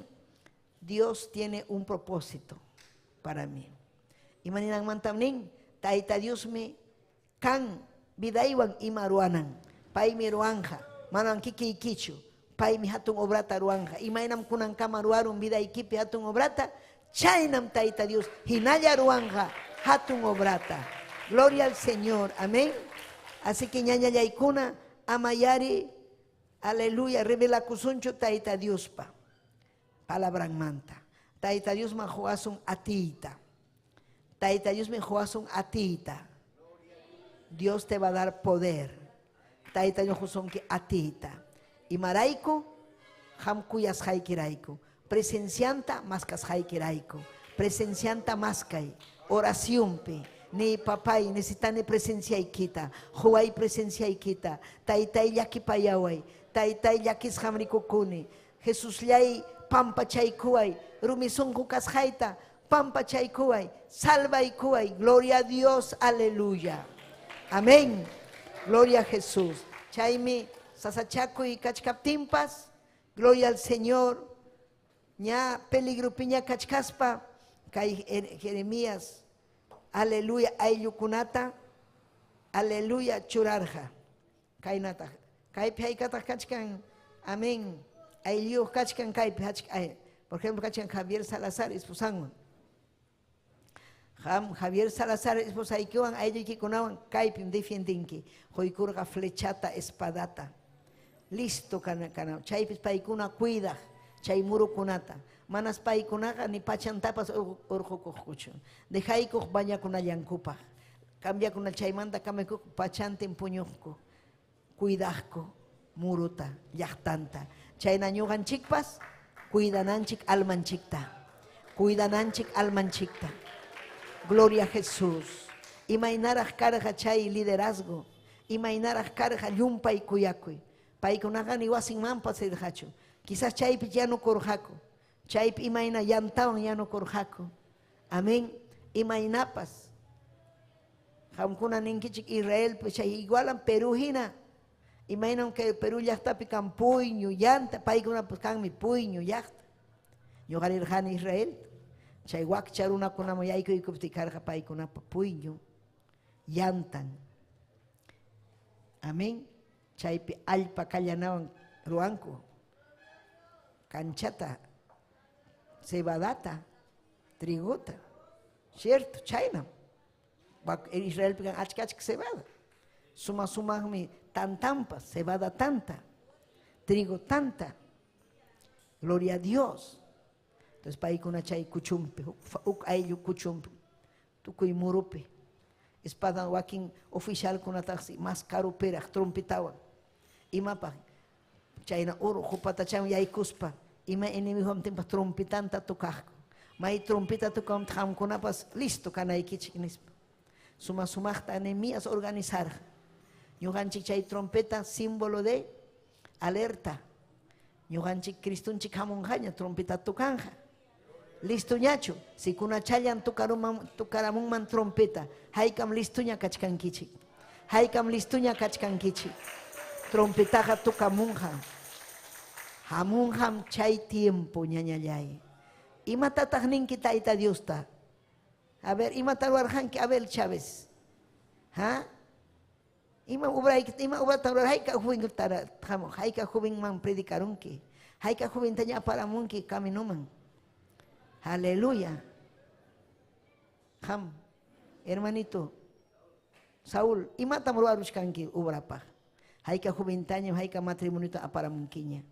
Dios tiene un propósito para mí. Imaninanmantam nin, Tayta Diosmi kan vidaywan ima ruwanan. Paymi ruwanja, manam kikiykichu. Paymi hatun obrata ruwanja. Imaynam kunankama ruwarun vidaykipi hatun obrata, chaynam Tayta Dios hinalla ruwanja hatun obrata. Gloria al Señor, amén. Así que ñañallaykuna, amayari, aleluya, revelakusunchu Tayta Diospa palabranmanta. Tayta Diosman huwasun atiyta. Tayta Diosmi huwasun atiyta. Dios te va a dar poder. Tayta Dios husunki atiyta. Imarayku, qam kuyasqaykirayku. Presencianta maskasqaykirayku. Presencianta maskay. Oracionpi. Ni papay, necesitani presenciaykita. Huway presenciaykita. Taytay llakipayaway. Taytay llakisqam rikukuni. Jesusllay pampachaykuway. Rumi sunqu kasqayta pampachaykuway. Salvaykuway. Gloria a Dios, aleluya. Amén. Gloria a Jesús. Chaymi sasachakuy kachkaptinpas, gloria al Señor. Ña peligrupiña kachkaspa, kay Jeremías, aleluya, ayllukunata, aleluya, churarja. Kaynata, kaypi haykataq kachkan, amén. Aylluyuq kachkan kaypi, ay, por ejemplo, kachkan Javier Salazar esposanwan. Javier Salazar esposaykiwan aylluykikunawan kaypim defiendinki. Quykurqa flechata, espadata. Listo kana, kana. Chaypis paykuna cuidaq chay murukunata. Manas paykunaqa ni pachantapas urqukuqkuchu. Dejaykuq bañakunallankupaq. Cambiakuna chaymanta kamaykuq pachantin puñuqku. Cuidaqku muruta, llaqtanta. Chayna ñuqanchikpas cuidananchik almanchikta. Cuidananchik almanchikta. Gloria a Jesús. Imaynaraq karqa chay liderazgo. Imaynaraq karqa llumpay kuyakuy. Paykunaqa ni wasinmanpas rirqachu. Quizás chaypi yanukurqaku. Chaypi imayna yantawan yanukurqaku. Amén. Imaynapas. Qamkuna ninkichik Israelpi chay igualan Perú hina. Imaynam kay Perú llaqtapi kan puyñu, llanta, paykunapas kanmi puyñu llaqta. Ñuqa rirqani Israel. Chay wakcha runakunaman yaykuykuptin karqa paykunapa puyñu, llantan. Amén. Chaypi allpa kallanawan ruwanku. Canchata, cebadata, trigota. Cierto, chaynam. Israelpi kan achka achka cebada. Suma sumaqmi tantampas, cebada tanta, trigo tanta. Gloria a Dios. Entonces paykuna chay kuchumpi, huk ayllu kuchumpi, tukuy murupi. Espada wakin oficialkunataqsi mas karupiraq trompitawan. Imapaq chayna urqu patachan yaykuspa, ima enemigo timpas trompitanta tocaqku. May trompita tocamta qamkunapas listo kanaykichik nispa. Suma sumaqta Nehemías organizarqa. Ñuqanchik chay trompeta símbolo de alerta. Ñuqanchik Cristunchik hamunqaña trompeta tocanja. Listo ñachu, si kunachallan tocaramunman trompeta, haykam listuña kachkankichik. Haykam listuña kachkankichik. Trompetaqa tocamunja. Hamunqam chay tiempo ñañallay. Imatataq ninki Tayta Diosta? A ver, imata ruwarqanki Abel Chávez? Ha? Ima obrayki, ima obrata rurar, hayka joven hayka jovenman predicarunki, hayka joventaña aparamunki caminoman. Aleluya. Qam, hermanito, Saúl, imatam ruwaruchkanki obrapaq? Hayka joventañam, hayka matrimoniota aparamunkiña.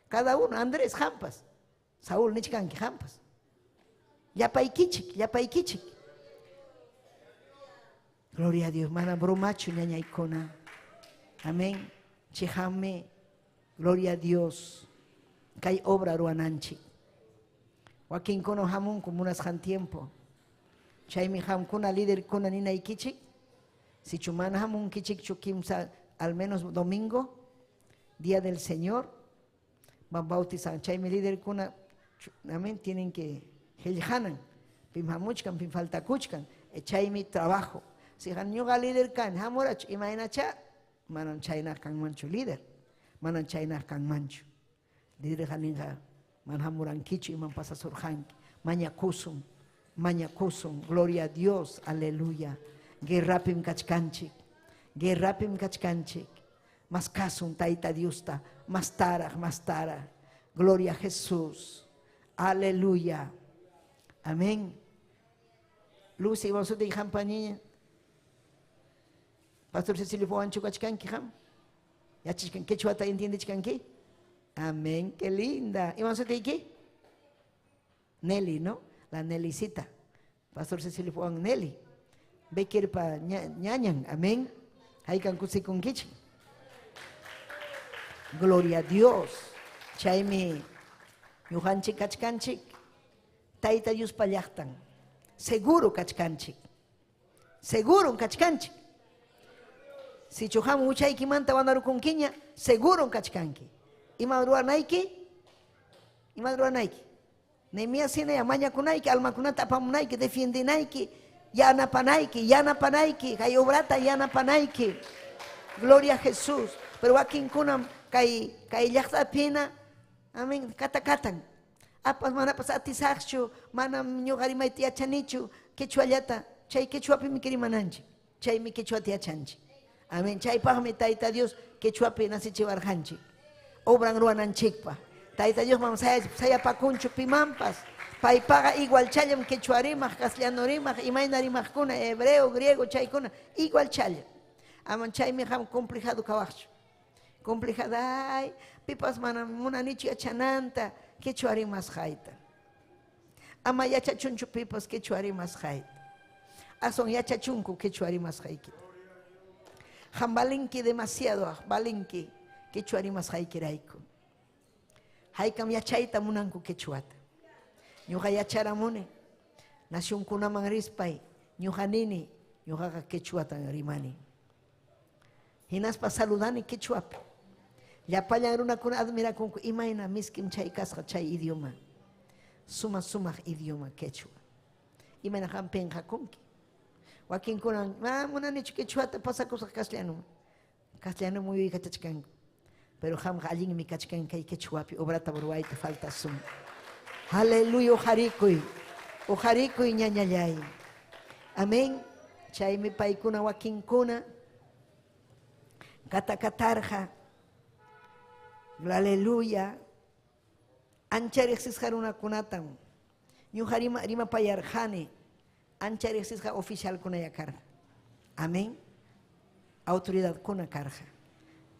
Cada uno, Andrés, qampas. Saúl, nichkanki, qampas. Llapaykichik, llapaykichik. Gloria a Dios, mana bromachu ñañaykuna. Amén. Chihame, gloria a Dios. Kay obra ruwananchik. Wakinkuna hamunku munasqan tiempo. Chaymi qamkuna líderkuna ninaykichik. Sichu mana hamunkichikchu kimsa al menos domingo, día del Señor, van bautizan. Chaymi líderkuna, amén, tienen que qillqanan. Pim hamuchkan, pim faltakuchkan. Chaymi trabajo. Si ñuqa líder kan, hamurachu, imaynacha, manam chayna kanmanchu líder. Manam chayna kanmanchu. Líder ninqa man hamurankichu iman pasasurqanki. Mañakusun, mañakusun, gloria a Dios, aleluya. Guerrapim kachkanchik, guerrapim kachkanchik. Mas kasun Tayta Diosta, mas taraq, mas taraq. Gloria a Jesús, aleluya. Amén. Lucy, vamos a dejar. Pastor Cecilio Juancho kachkanki qam. Yachachkan quechuata entiendechkanki? Amén, qué linda. ¿Y vamos a qué? Nelly, ¿no? La Nellycita. Pastor Cecilio Juan Nelly. Becker pa ñañan, amén. Haykan kusikunkichik. Gloria a Dios. Chaymi ñuqanchik kachkanchik. Tayta Diospa llaqtan. Seguro kachkanchik. Seguro kachkanchik. Sichu qam huchaykimanta wanarukunkiña, seguro kachkanki. Ima ruwanayki? Ima ruwanayki? Nehemías hina mañakunayki, almakunata apamunayki, defiendinayki, yanapanayki, yanapanayki, kay obrata yanapanayki. Gloria a Jesús. Pero wakinkunam kay kay llaqtapina, amén, katakatan. Apas manapas atisaqchu, manam ñuqa rimayta yachanichu, quechuallata, chay quechuapimi rimananchik, chaymi quechuata yachanchik. Amén. Chaypaqmi Tayta Dios quechuapi nasichiwarqanchik. Obran ruwananchikpaq. Tayta Dios man sayapakunchu pimanpas. Paypaqa igual challam quechua rimaq, castellano rimaq, imayna rimaqkuna, hebreo, griego, chaykuna, igual challam. Aman chaymi qam complicado kawaqchu. Complicado, ay, pipas manam munanichu yachananta quechua rimasqayta. Ama yachachunchu pipas quechua rimasqayta. Aswan yachachunku quechua rimasqaykita. Qam valinki demasiado, valinki quechua rimasqaykirayku. Haykam yachayta munanku quechuata. Ñuqa yacharamuni, nacionkunaman rispay, ñuqa nini, ñuqaqa quechuatan rimani. Hinaspa saludani quechuapi. Llapallan runakuna admirakunku imayna miskim chay kasqa chay idioma. Suma sumaq idioma quechua. Imayna qam pinqakunki. Wakinkuna, ah, munanichu quechuata pasakusaq castellano. Castellano muyuykachachkanku. Pero qamqa allinmi kachkan kay quechuapi obrata ruwayta faltasun. Aleluya, uqharikuy. Uqharikuy ñañallay. Amén. Chaymi paykuna wakinkuna katakatarqa. Aleluya. Ancha riqsisqa runakunatam ñuqa rimapayarqani. Ancha riqsisqa oficialkuna karqa. Amén. Autoridadkuna karqa.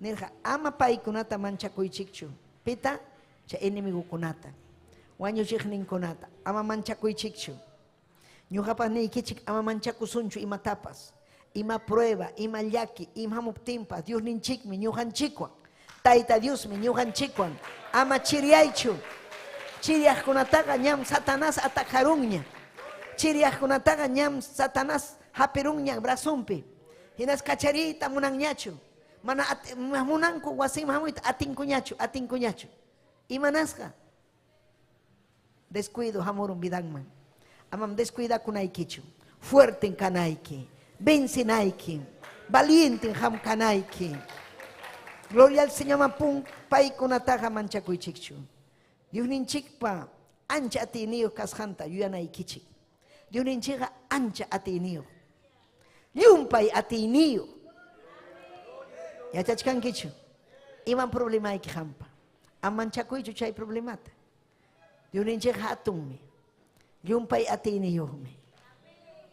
Nirqa ama paykunata manchakuychikchu. Pita chay enemigukunata. Wañuchiqninkunata ama manchakuychikchu. Ñuqapas niykichik ama manchakusunchu imatapas. Ima prueba, ima llaki, ima hamuptinpas Dios ninchikmi ñuqanchikwan. Tayta Diosmi ñuqanchikwan. Ama chiriyaychu. Chiriyaqkunataqa ñam Satanás atacarunña. Chiriyaqkunataqa ñam Satanás hapirunña brazonpi. Hinas kachariyta munanñachu. Mana munanku wasinman hamuyta atinkuñachu, atinkuñachu. Imanasqa? Descuido hamurun vidanman. Amam descuidakunaykichu. Fuerte kanayki, vencinayki, valiente ham kanayki. Gloria al Señor mapun paykunataqa manchakuychikchu. Diosninchikpa ancha atiyniyuq kasqanta yuyanaykichik. Diosninchikqa ancha atiyniyuq. Llumpay atiyniyuq. Yachachkankichu? Imam problemayki qampa? Am manchakuychu chay problemata. Diosninchikqa hatunmi. Llumpay atiyniyuqmi.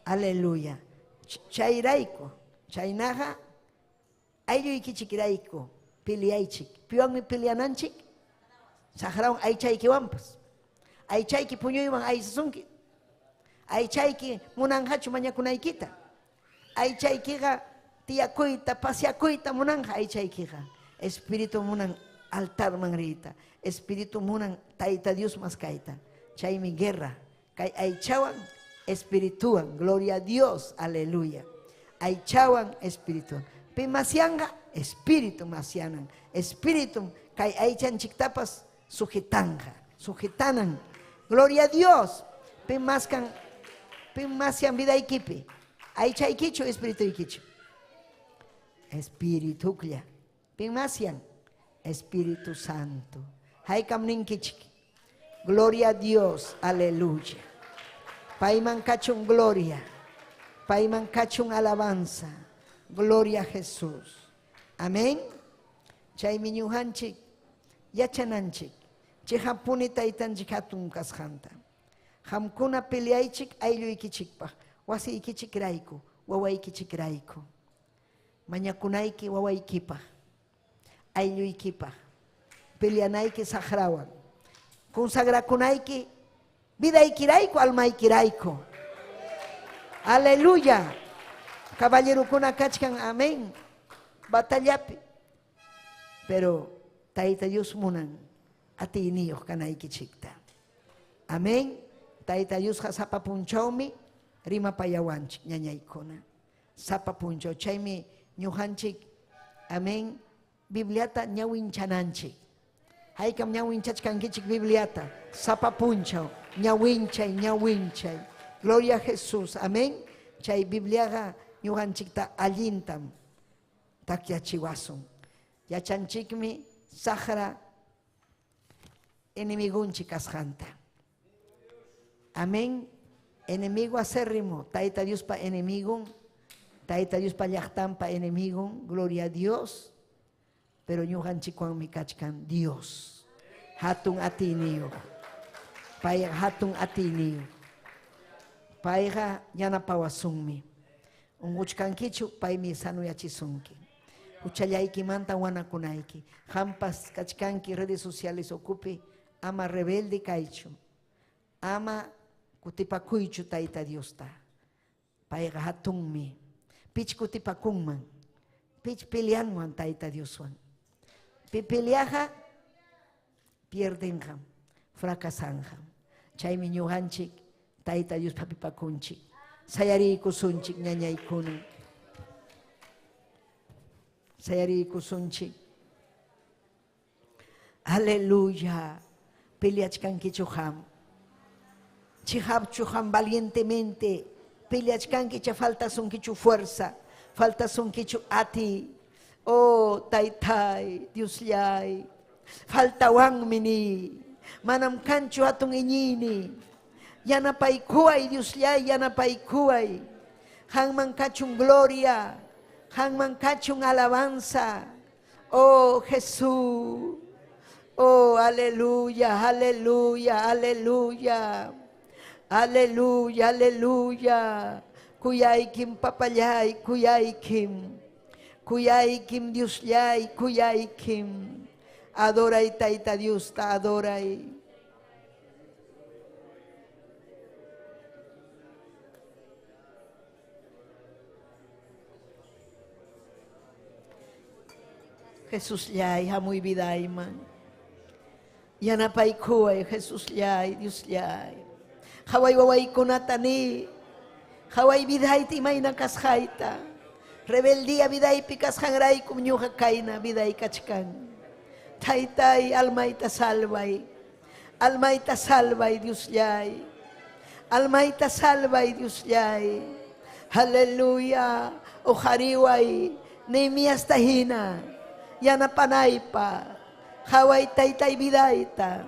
Aleluya. Chayrayku, chaynaqa aylluykichikrayku peleaychik. Piwanmi peleananchik? Saqrawan aychaykiwanpas. Aychayki puñuywan aysasunki. Aychayki munanqachu mañakunaykita. Aychaykiqa tiyakuyta, paseakuyta munanqa aychaykiqa. Espíritu munan altarman riyta. Espíritu munan Tayta Dios maskayta. Chaymi guerra. Kay aychawan, espirituwan. Gloria a Dios. Aleluya. Aychawan, espirituwan. Pi masyanqa? Espíritu masyanan. Espíritu kay aychanchiktapas sujetanqa. Sujetanan. Gloria a Dios. Pi maskan, pi masyan vidaykipi. Aychaykichu, espirituykichu. Espirituklla. Pi masyan? Espíritu Santo. Haykam ninkichik. Gloria a Dios. Aleluya. Payman kachun gloria. Payman kachun alabanza. Gloria a Jesús. Amén. Chaymi ñuqanchik yachananchik. Chiqapuni taytanchik hatun kasqanta. Qamkuna peleaychik aylluykichikpaq, wasiykichikrayku, wawaykichikrayku. Mañakunayki wawaykipaq, aylluykipaq, peleanayki saqrawan, consagrakunayki vidaykirayku, almaykirayku. Aleluya. Caballerokuna kachkan, amén. Batallapi. Pero Tayta Dios munan atiyniyuq kanaykichikta. Amén. Tayta Diosqa sapa punchawmi rimapayawanchik ñañaykuna. Sapa punchaw. Chaymi ñuqanchik, amén, Bibliata ñawinchananchik. Haykam ñawinchachkankichik Bibliata? Sapa punchaw. Ñawinchay, ñawinchay. Gloria a Jesús. Amén. Chay Bibliaqa ñuqanchikta allintam takyachiwasun. Yachanchikmi saqra enemigunchik kasqanta. Amén. Enemigo acérrimo, Tayta Diospa enemigon, Tayta Diospa llaqtanpa enemigon, gloria a Dios. Pero ñuqanchikwanmi kachkan Dios. Hatun atiyniyuq. Payqa hatun atiyniyuq. Payqa yanapawasunmi. Unquchkankichu, paymi sanoyachisunki. Huchallaykimanta wanakunayki. Qampas kachkanki redes sociales ukupi, ama rebelde kaychu. Ama kutipakuychu Tayta Diosta. Payqa hatunmi. Pich kutipakunman. Pich peleanwan Tayta Dioswan. Pi peleaqa pierdenqam, fracasanqam. Chaymi ñuqanchik Tayta Dios hapipakunchik. Sayariykusunchik ñañaykuna. Sayariykusunchik. Aleluya. Peleachkankichu qam. Chihapchu qam valientemente. Peleachkankicha faltasunkichu fuerza. Faltasunkichu ati. Oh, taytay, Diosllay. Faltawanmi ni. Manam kanchu hatun iñiyni. Yanapaykuway, Diosllay, yanapaykuway. Qamman kachun gloria. Qamman kachun alabanza. Oh, Jesús. Oh, aleluya, aleluya, aleluya. Aleluya, aleluya. Kuyaykim papallay, kuyaykim. Kuyaykim Diosllay, kuyaykim. Adoray Tayta Diosta, adoray. Jesusllay, hamuy vidayman. Yanapaykuway, Jesusllay, Diosllay. Qhaway wawaykunata ni. Qhaway vidayta imayna kasqayta. Rebeldía vidaypi kasqanraykum ñuqa kayna viday kachkan. Taytay, almayta salvay. Almayta salvay, Diosllay. Almayta salvay, Diosllay. Aleluya. Uqariway, Nehemiasta hina. Yanapanaypaq. Qaway taytay vidayta.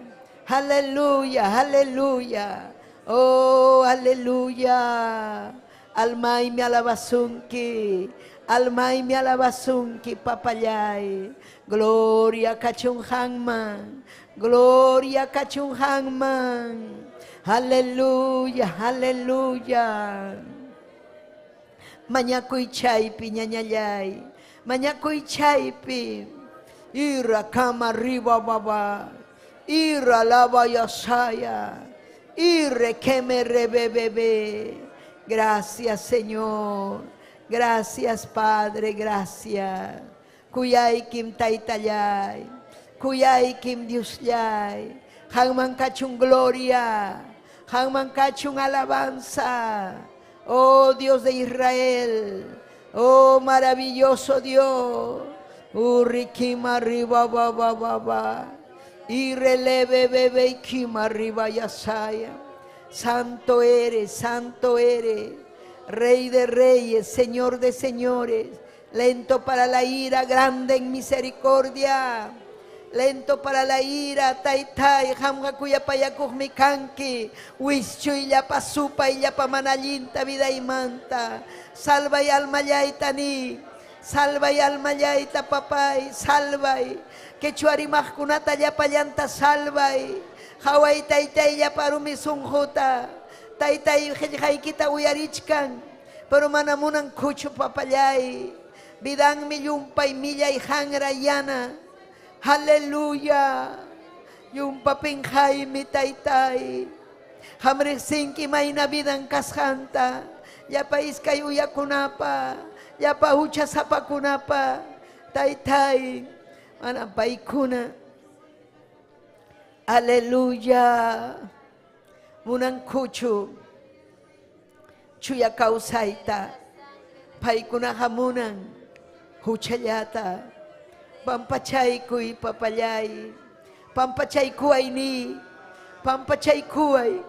Aleluya, aleluya. Oh, aleluya. Almaymi alabasunki. Almaymi alabasunki, papallay. Gloria kachun qamman. Gloria kachun qamman. Aleluya, aleluya. Mañakuy chaypi, ñañallay. Mañakuy chaypi. Ira kama riba baba. Ira lava yasaya. Ire que me rebebebe. Gracias, Señor. Gracias, Padre, gracias. Kuyaykim taytallay. Kuyaykim Diosllay. Qamman kachun gloria. Qamman kachun alabanza. Oh Dios de Israel. Oh maravilloso Dios. Urrikima arriba ba ba ba ba. Y releve bebe y kima arriba yasaya. Santo eres, santo eres. Rey de reyes, Señor de señores. Lento para la ira, grande en misericordia. Lento para la ira, taytay, qamqa kuyapayakuqmi kanki, wischuy llapa supay, llapa mana allinta vidaymanta. Salvay almallayta ni, salvay almallayta papay, salvay. Quechua rimaqkunata llapallanta salvay. Qaway taytay llapa rumi sunquta. Taytay qillqaykita uyarichkan, pero mana munankuchu papallay. Vidanmi llumpay millay hanra yana. Aleluya. Llumpa pinqaymi taytay. Qam riqsinki mayna vidan kasqanta. Llapa iskay uyakunapa, llapa huchasapakunapa. Taytay, mana paykuna. Aleluya. Munankuchu. Chuya kawsayta. Paykunaqa munan huchallata. Pampachaykuy papallay. Pampachaykuway ni. Pampachaykuway.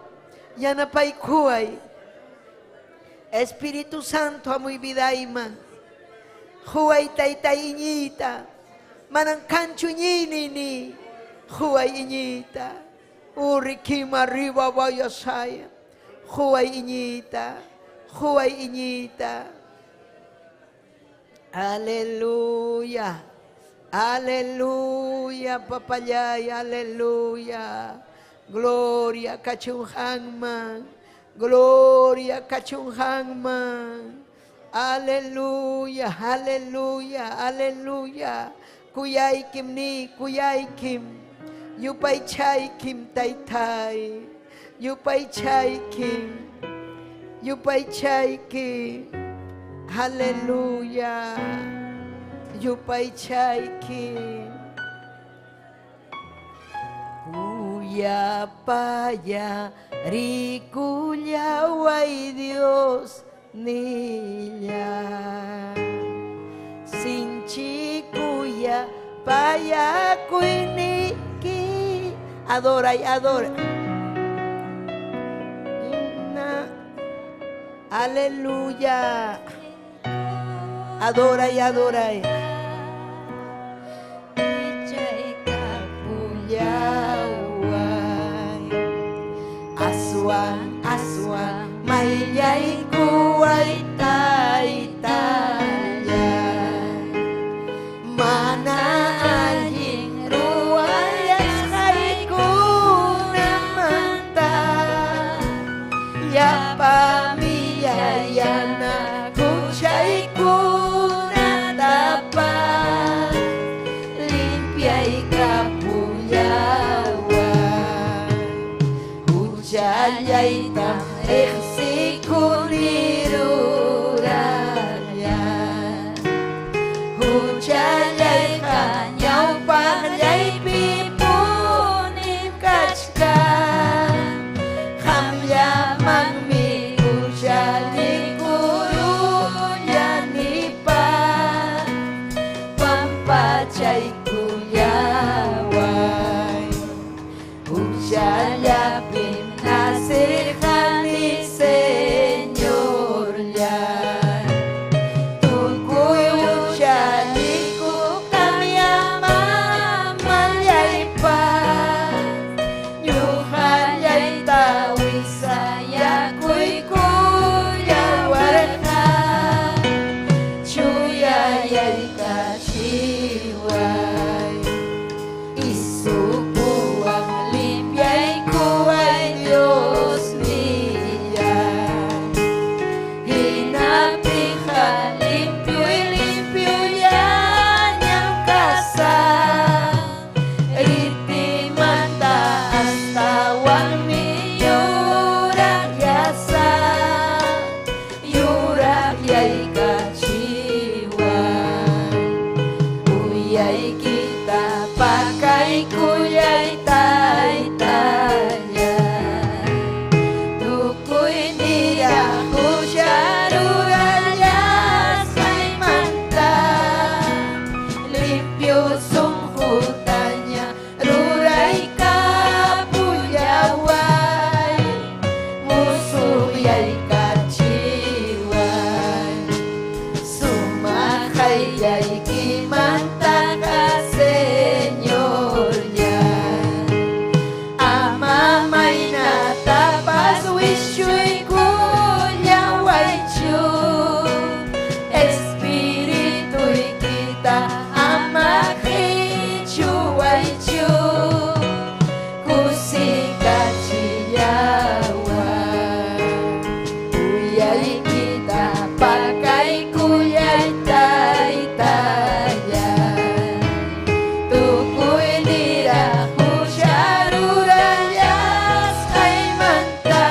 Yanapaykuway. Espíritu Santo hamuy vidayman. Quway taytay iñiyta. Manan kanchu iñiyni ni. Quway iñiyta. Urrikima arriba vayasaya. Quway iñiyta. Quway iñiyta. Aleluya. Aleluya, papallay, aleluya. Gloria kachun qamman. Gloria kachun qamman. Aleluya, aleluya, aleluya. Kuyaykim ni, kuyaykim. Yupaychaykim taytay. Yupaychaykim. Yupaychaykim. Aleluya. Yupaychaykim. Kuyapaya rikullaway Dios nillay. Sinchi kuyapayakuyniki. Adoray, adora. Aleluya. Adoray, adoray. Yahweh. Aswan, aswan, mayllaykuway taytallay. Mana allin ruwasqaykunamanta llapa millayana huchaykunatapas limpiaykapullaway. Huchallaytam riqsikuni rurallay. Huchallayqa ñawpaqllaypi punim kachkan. Qamllamanmi huchallikurullanipaq pampachaykullaway. Huchallapim nacirqani. niraq hucha rurallasqaymanta limpio sunqutaña ruraykapullaway musuyaykachiway sumaq qayllaykimantaqa Señorlla ama maynatapas wischuykuyawaychu espirituykita ama qichuwaychu kusikachillaway uyaykita pakaykullay taytallay tukuy niraq hucha rurallasqaymanta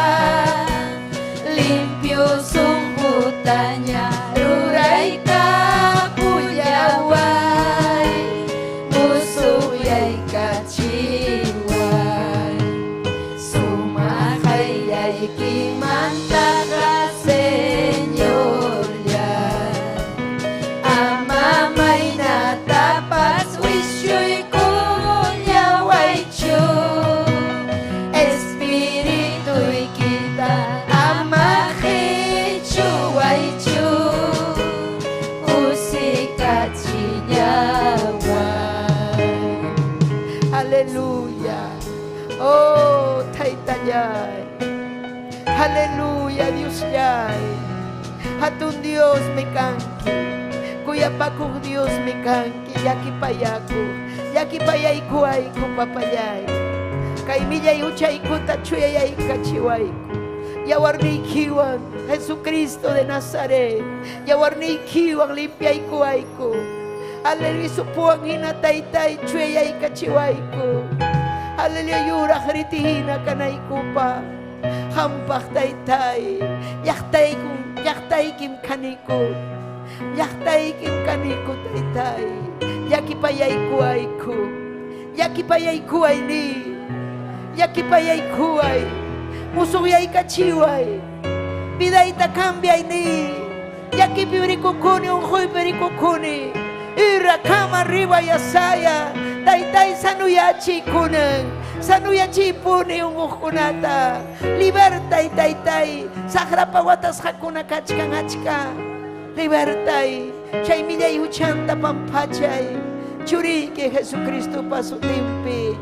limpio sunqutaña ruraykapullaway musuyaykachiway sumaq qayllaykimantaqa Señorlla ama maynatapas wischuykuyawaychu espirituykita ama qichuwaychu kusikachillaway. Aleluya. Oh, Taytallay. Aleluya, Diosllay. Hatun Dios mi kanki. Kuyapakuq Dios mi kanki. Llakipayakuq. Llakipayaykuwayku, papallay. Kay millay huchaykuta chuyayaykachiwayku. Yawarniykiwan, Jesucristo de Nazaret. Yawarniykiwan limpiaykuwayku. Aleluya, supuwan hina taytay chuyayaykachiwayku. Aleluya, yuraq ritihina kanaykupa. Hampaq taytay, llaqtaykum, llaqtaykim kaniku. Llaqtaykim kaniku taytay. Llakipayaykuwayku. Llakipayaykuway ni. Llakipayaykuway. Musuqyaykachiway. Vidayta cambiay ni. Llakipi rikukuni, unquypi rikukuni. Ira kama riba yasaya. Taytay sanuyachiy kunan. Sanuyachiypuni unquqkunata. Libertay taytay. Saqrapa watasqakuna kachkan achka. Libertay. Chay millay huchanta pampachay. Churiyki Jesucristopa sutinpi.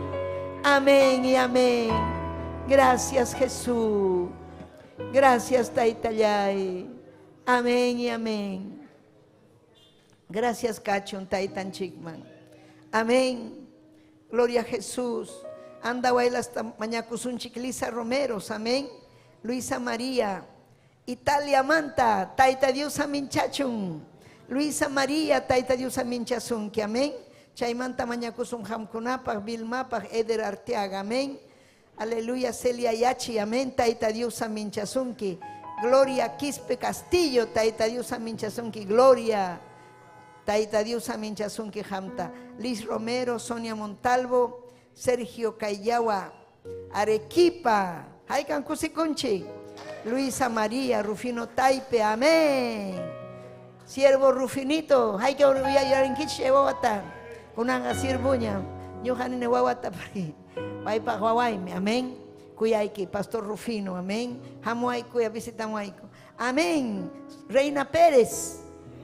Amén y amén. Gracias Jesús. Gracias Taytallay. Amén y amén. Gracias Kachun Taytanchikman. Amén. Gloria a Jesús. Anda hasta mañakusunchik Lisa Romeros. Amén. Luisa María. Italia Manta. Tayta Dios aminchachun. Luisa María, Tayta Dios aminchasunki. Amén. Chaymanta mañakusun hamkunapaq, Vilmapaq, Eder Arteaga. Amén. Aleluya, Celia Yachi. Amén. Tayta Dios aminchasunki. Gloria Quispe Castillo. Tayta Dios aminchasunki. Gloria. Tayta Dios aminchasunki hamta. Liz Romero, Sonia Montalvo, Sergio Cayawa, Arequipa. Haykan kusikunchi. Luisa María, Rufino Taipe. Amén. Siervo Rufinito, hayka uyarinkichi wawata. Kunanga siervoña, ñuqanini wawata paypaq wawaymi. Amén. Kuyayki, Pastor Rufino, amén. Hamuayku, visitamuayku. Amén. Reina Pérez.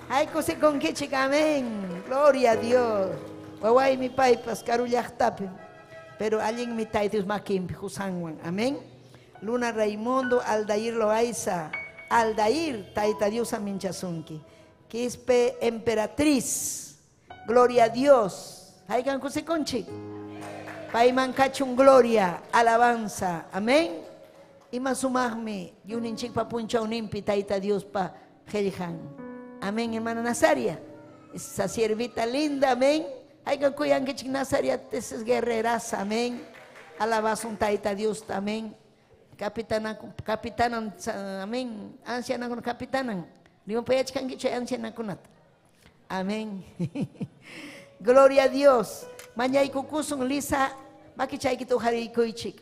Hay kusikunkichik, amén. Gloria a Dios. Wawaymi paypas karullaqtapi. Pero allinmi Tayta Dios makinpi husanwan. Amén. Luna Raimundo, Aldair Loaiza. Aldair, Tayta Dios aminchasunki. Quispe Emperatriz. Gloria a Dios. Haykan kusikunchik. Payman kachun gloria, alabanza. Amén. Ima sumaqmi yuninchikpa punchawninpi Tayta Diospa qillqan. Amén, hermana Nazaria. Esa siervita linda, amén. Haykan kuyankichik Nazaria, esa es guerreraza, amén. Alabasun Tayta Dios, amén. Capitana, capitanan, amén. Anciana capitanan. Rimapayachkankichu ancianakunata. Amén. Gloria a Dios. Mañaykukusun Lisa, makichaykita uqarikuychik.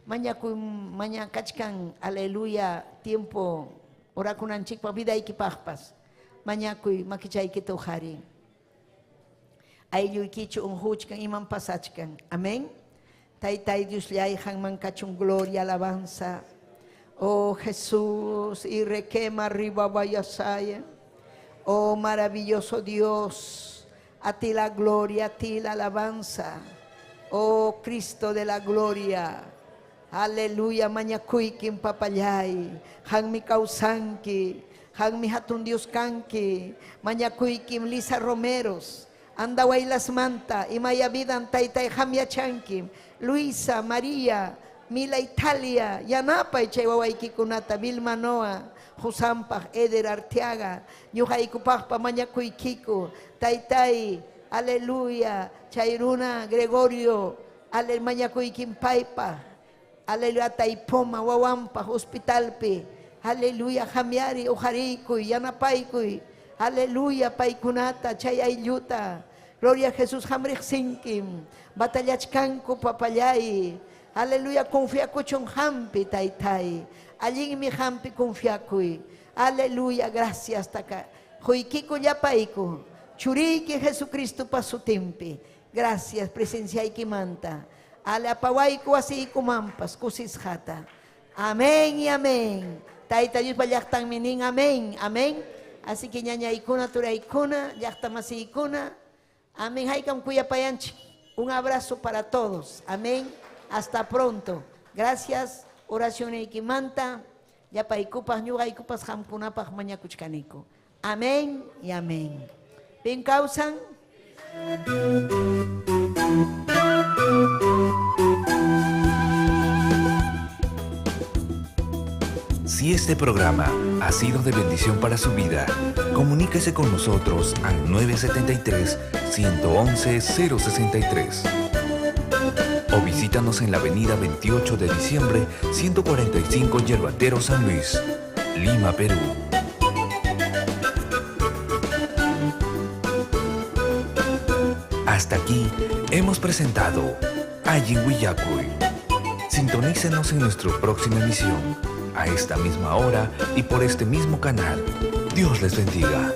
Mañakuy mañakachkan, aleluya, tiempo orakunanchikpaq vidaykipaqpas. Mañakuy makichaykita uqari. Aylluykichu unquchkan iman pasachkan. Amén. Taytay Diosllay qanman kachun gloria, alabanza. Oh Jesús, y requema arriba vayasaya. Oh maravilloso Dios, a ti la gloria, a ti la alabanza. Oh Cristo de la gloria. Aleluya, mañakuykim papallay. Hanmi kawsanki, hanmi hatun Dios kanki. Mañakuykim Lisa Romeros. Andahuaylasmanta, imaya vidan taytay hamyachankim. Luisa, María, Mila Italia, yanapay chay wawaykikunata, Vilma Noa, Josampaj, Eder Arteaga, ñuqaykupaqpa mañakuykiku, taytay, aleluya, chayruna Gregorio, ale mañakuykim paypaq, aleluya, taypoma, wawampaj, hospitalpi, aleluya, hamyari, uqariykuy, yanapaykuy, aleluya, paykunata, chay aylluta, gloria a Jesús, hamriqsinkim, batallachkanku papallay, aleluya, confiakuchun hampi, taytay, allinmi hampi confiakuy, aleluya, gracias, taka, huykiku llapayku, churiyki Jesucristo pasutimpi, gracias, presenciaykimanta, alapawayku wasiykumampas, kusisqata, amén y amén, Tayta Diospa llaqtanmi nin, amén, amén. Así que ñañaykuna, turaykuna, llaqtamasiykuna, amén, haykam kuyapayanchik. Un abrazo para todos, amén. Hasta pronto. Gracias, oracionaykimanta, llapaykupaq, ñuqaykupas qamkunapaq mañakuchkaniku. Amén y amén. Pin kawsan? Si este programa ha sido de bendición para su vida, comuníquese con nosotros al 973-111-063. O visítanos en la avenida 28 de diciembre, 145 Yerbatero, San Luis, Lima, Perú. Hasta aquí hemos presentado Allin Willakuy. Sintonícenos en nuestra próxima emisión, a esta misma hora y por este mismo canal. Dios les bendiga.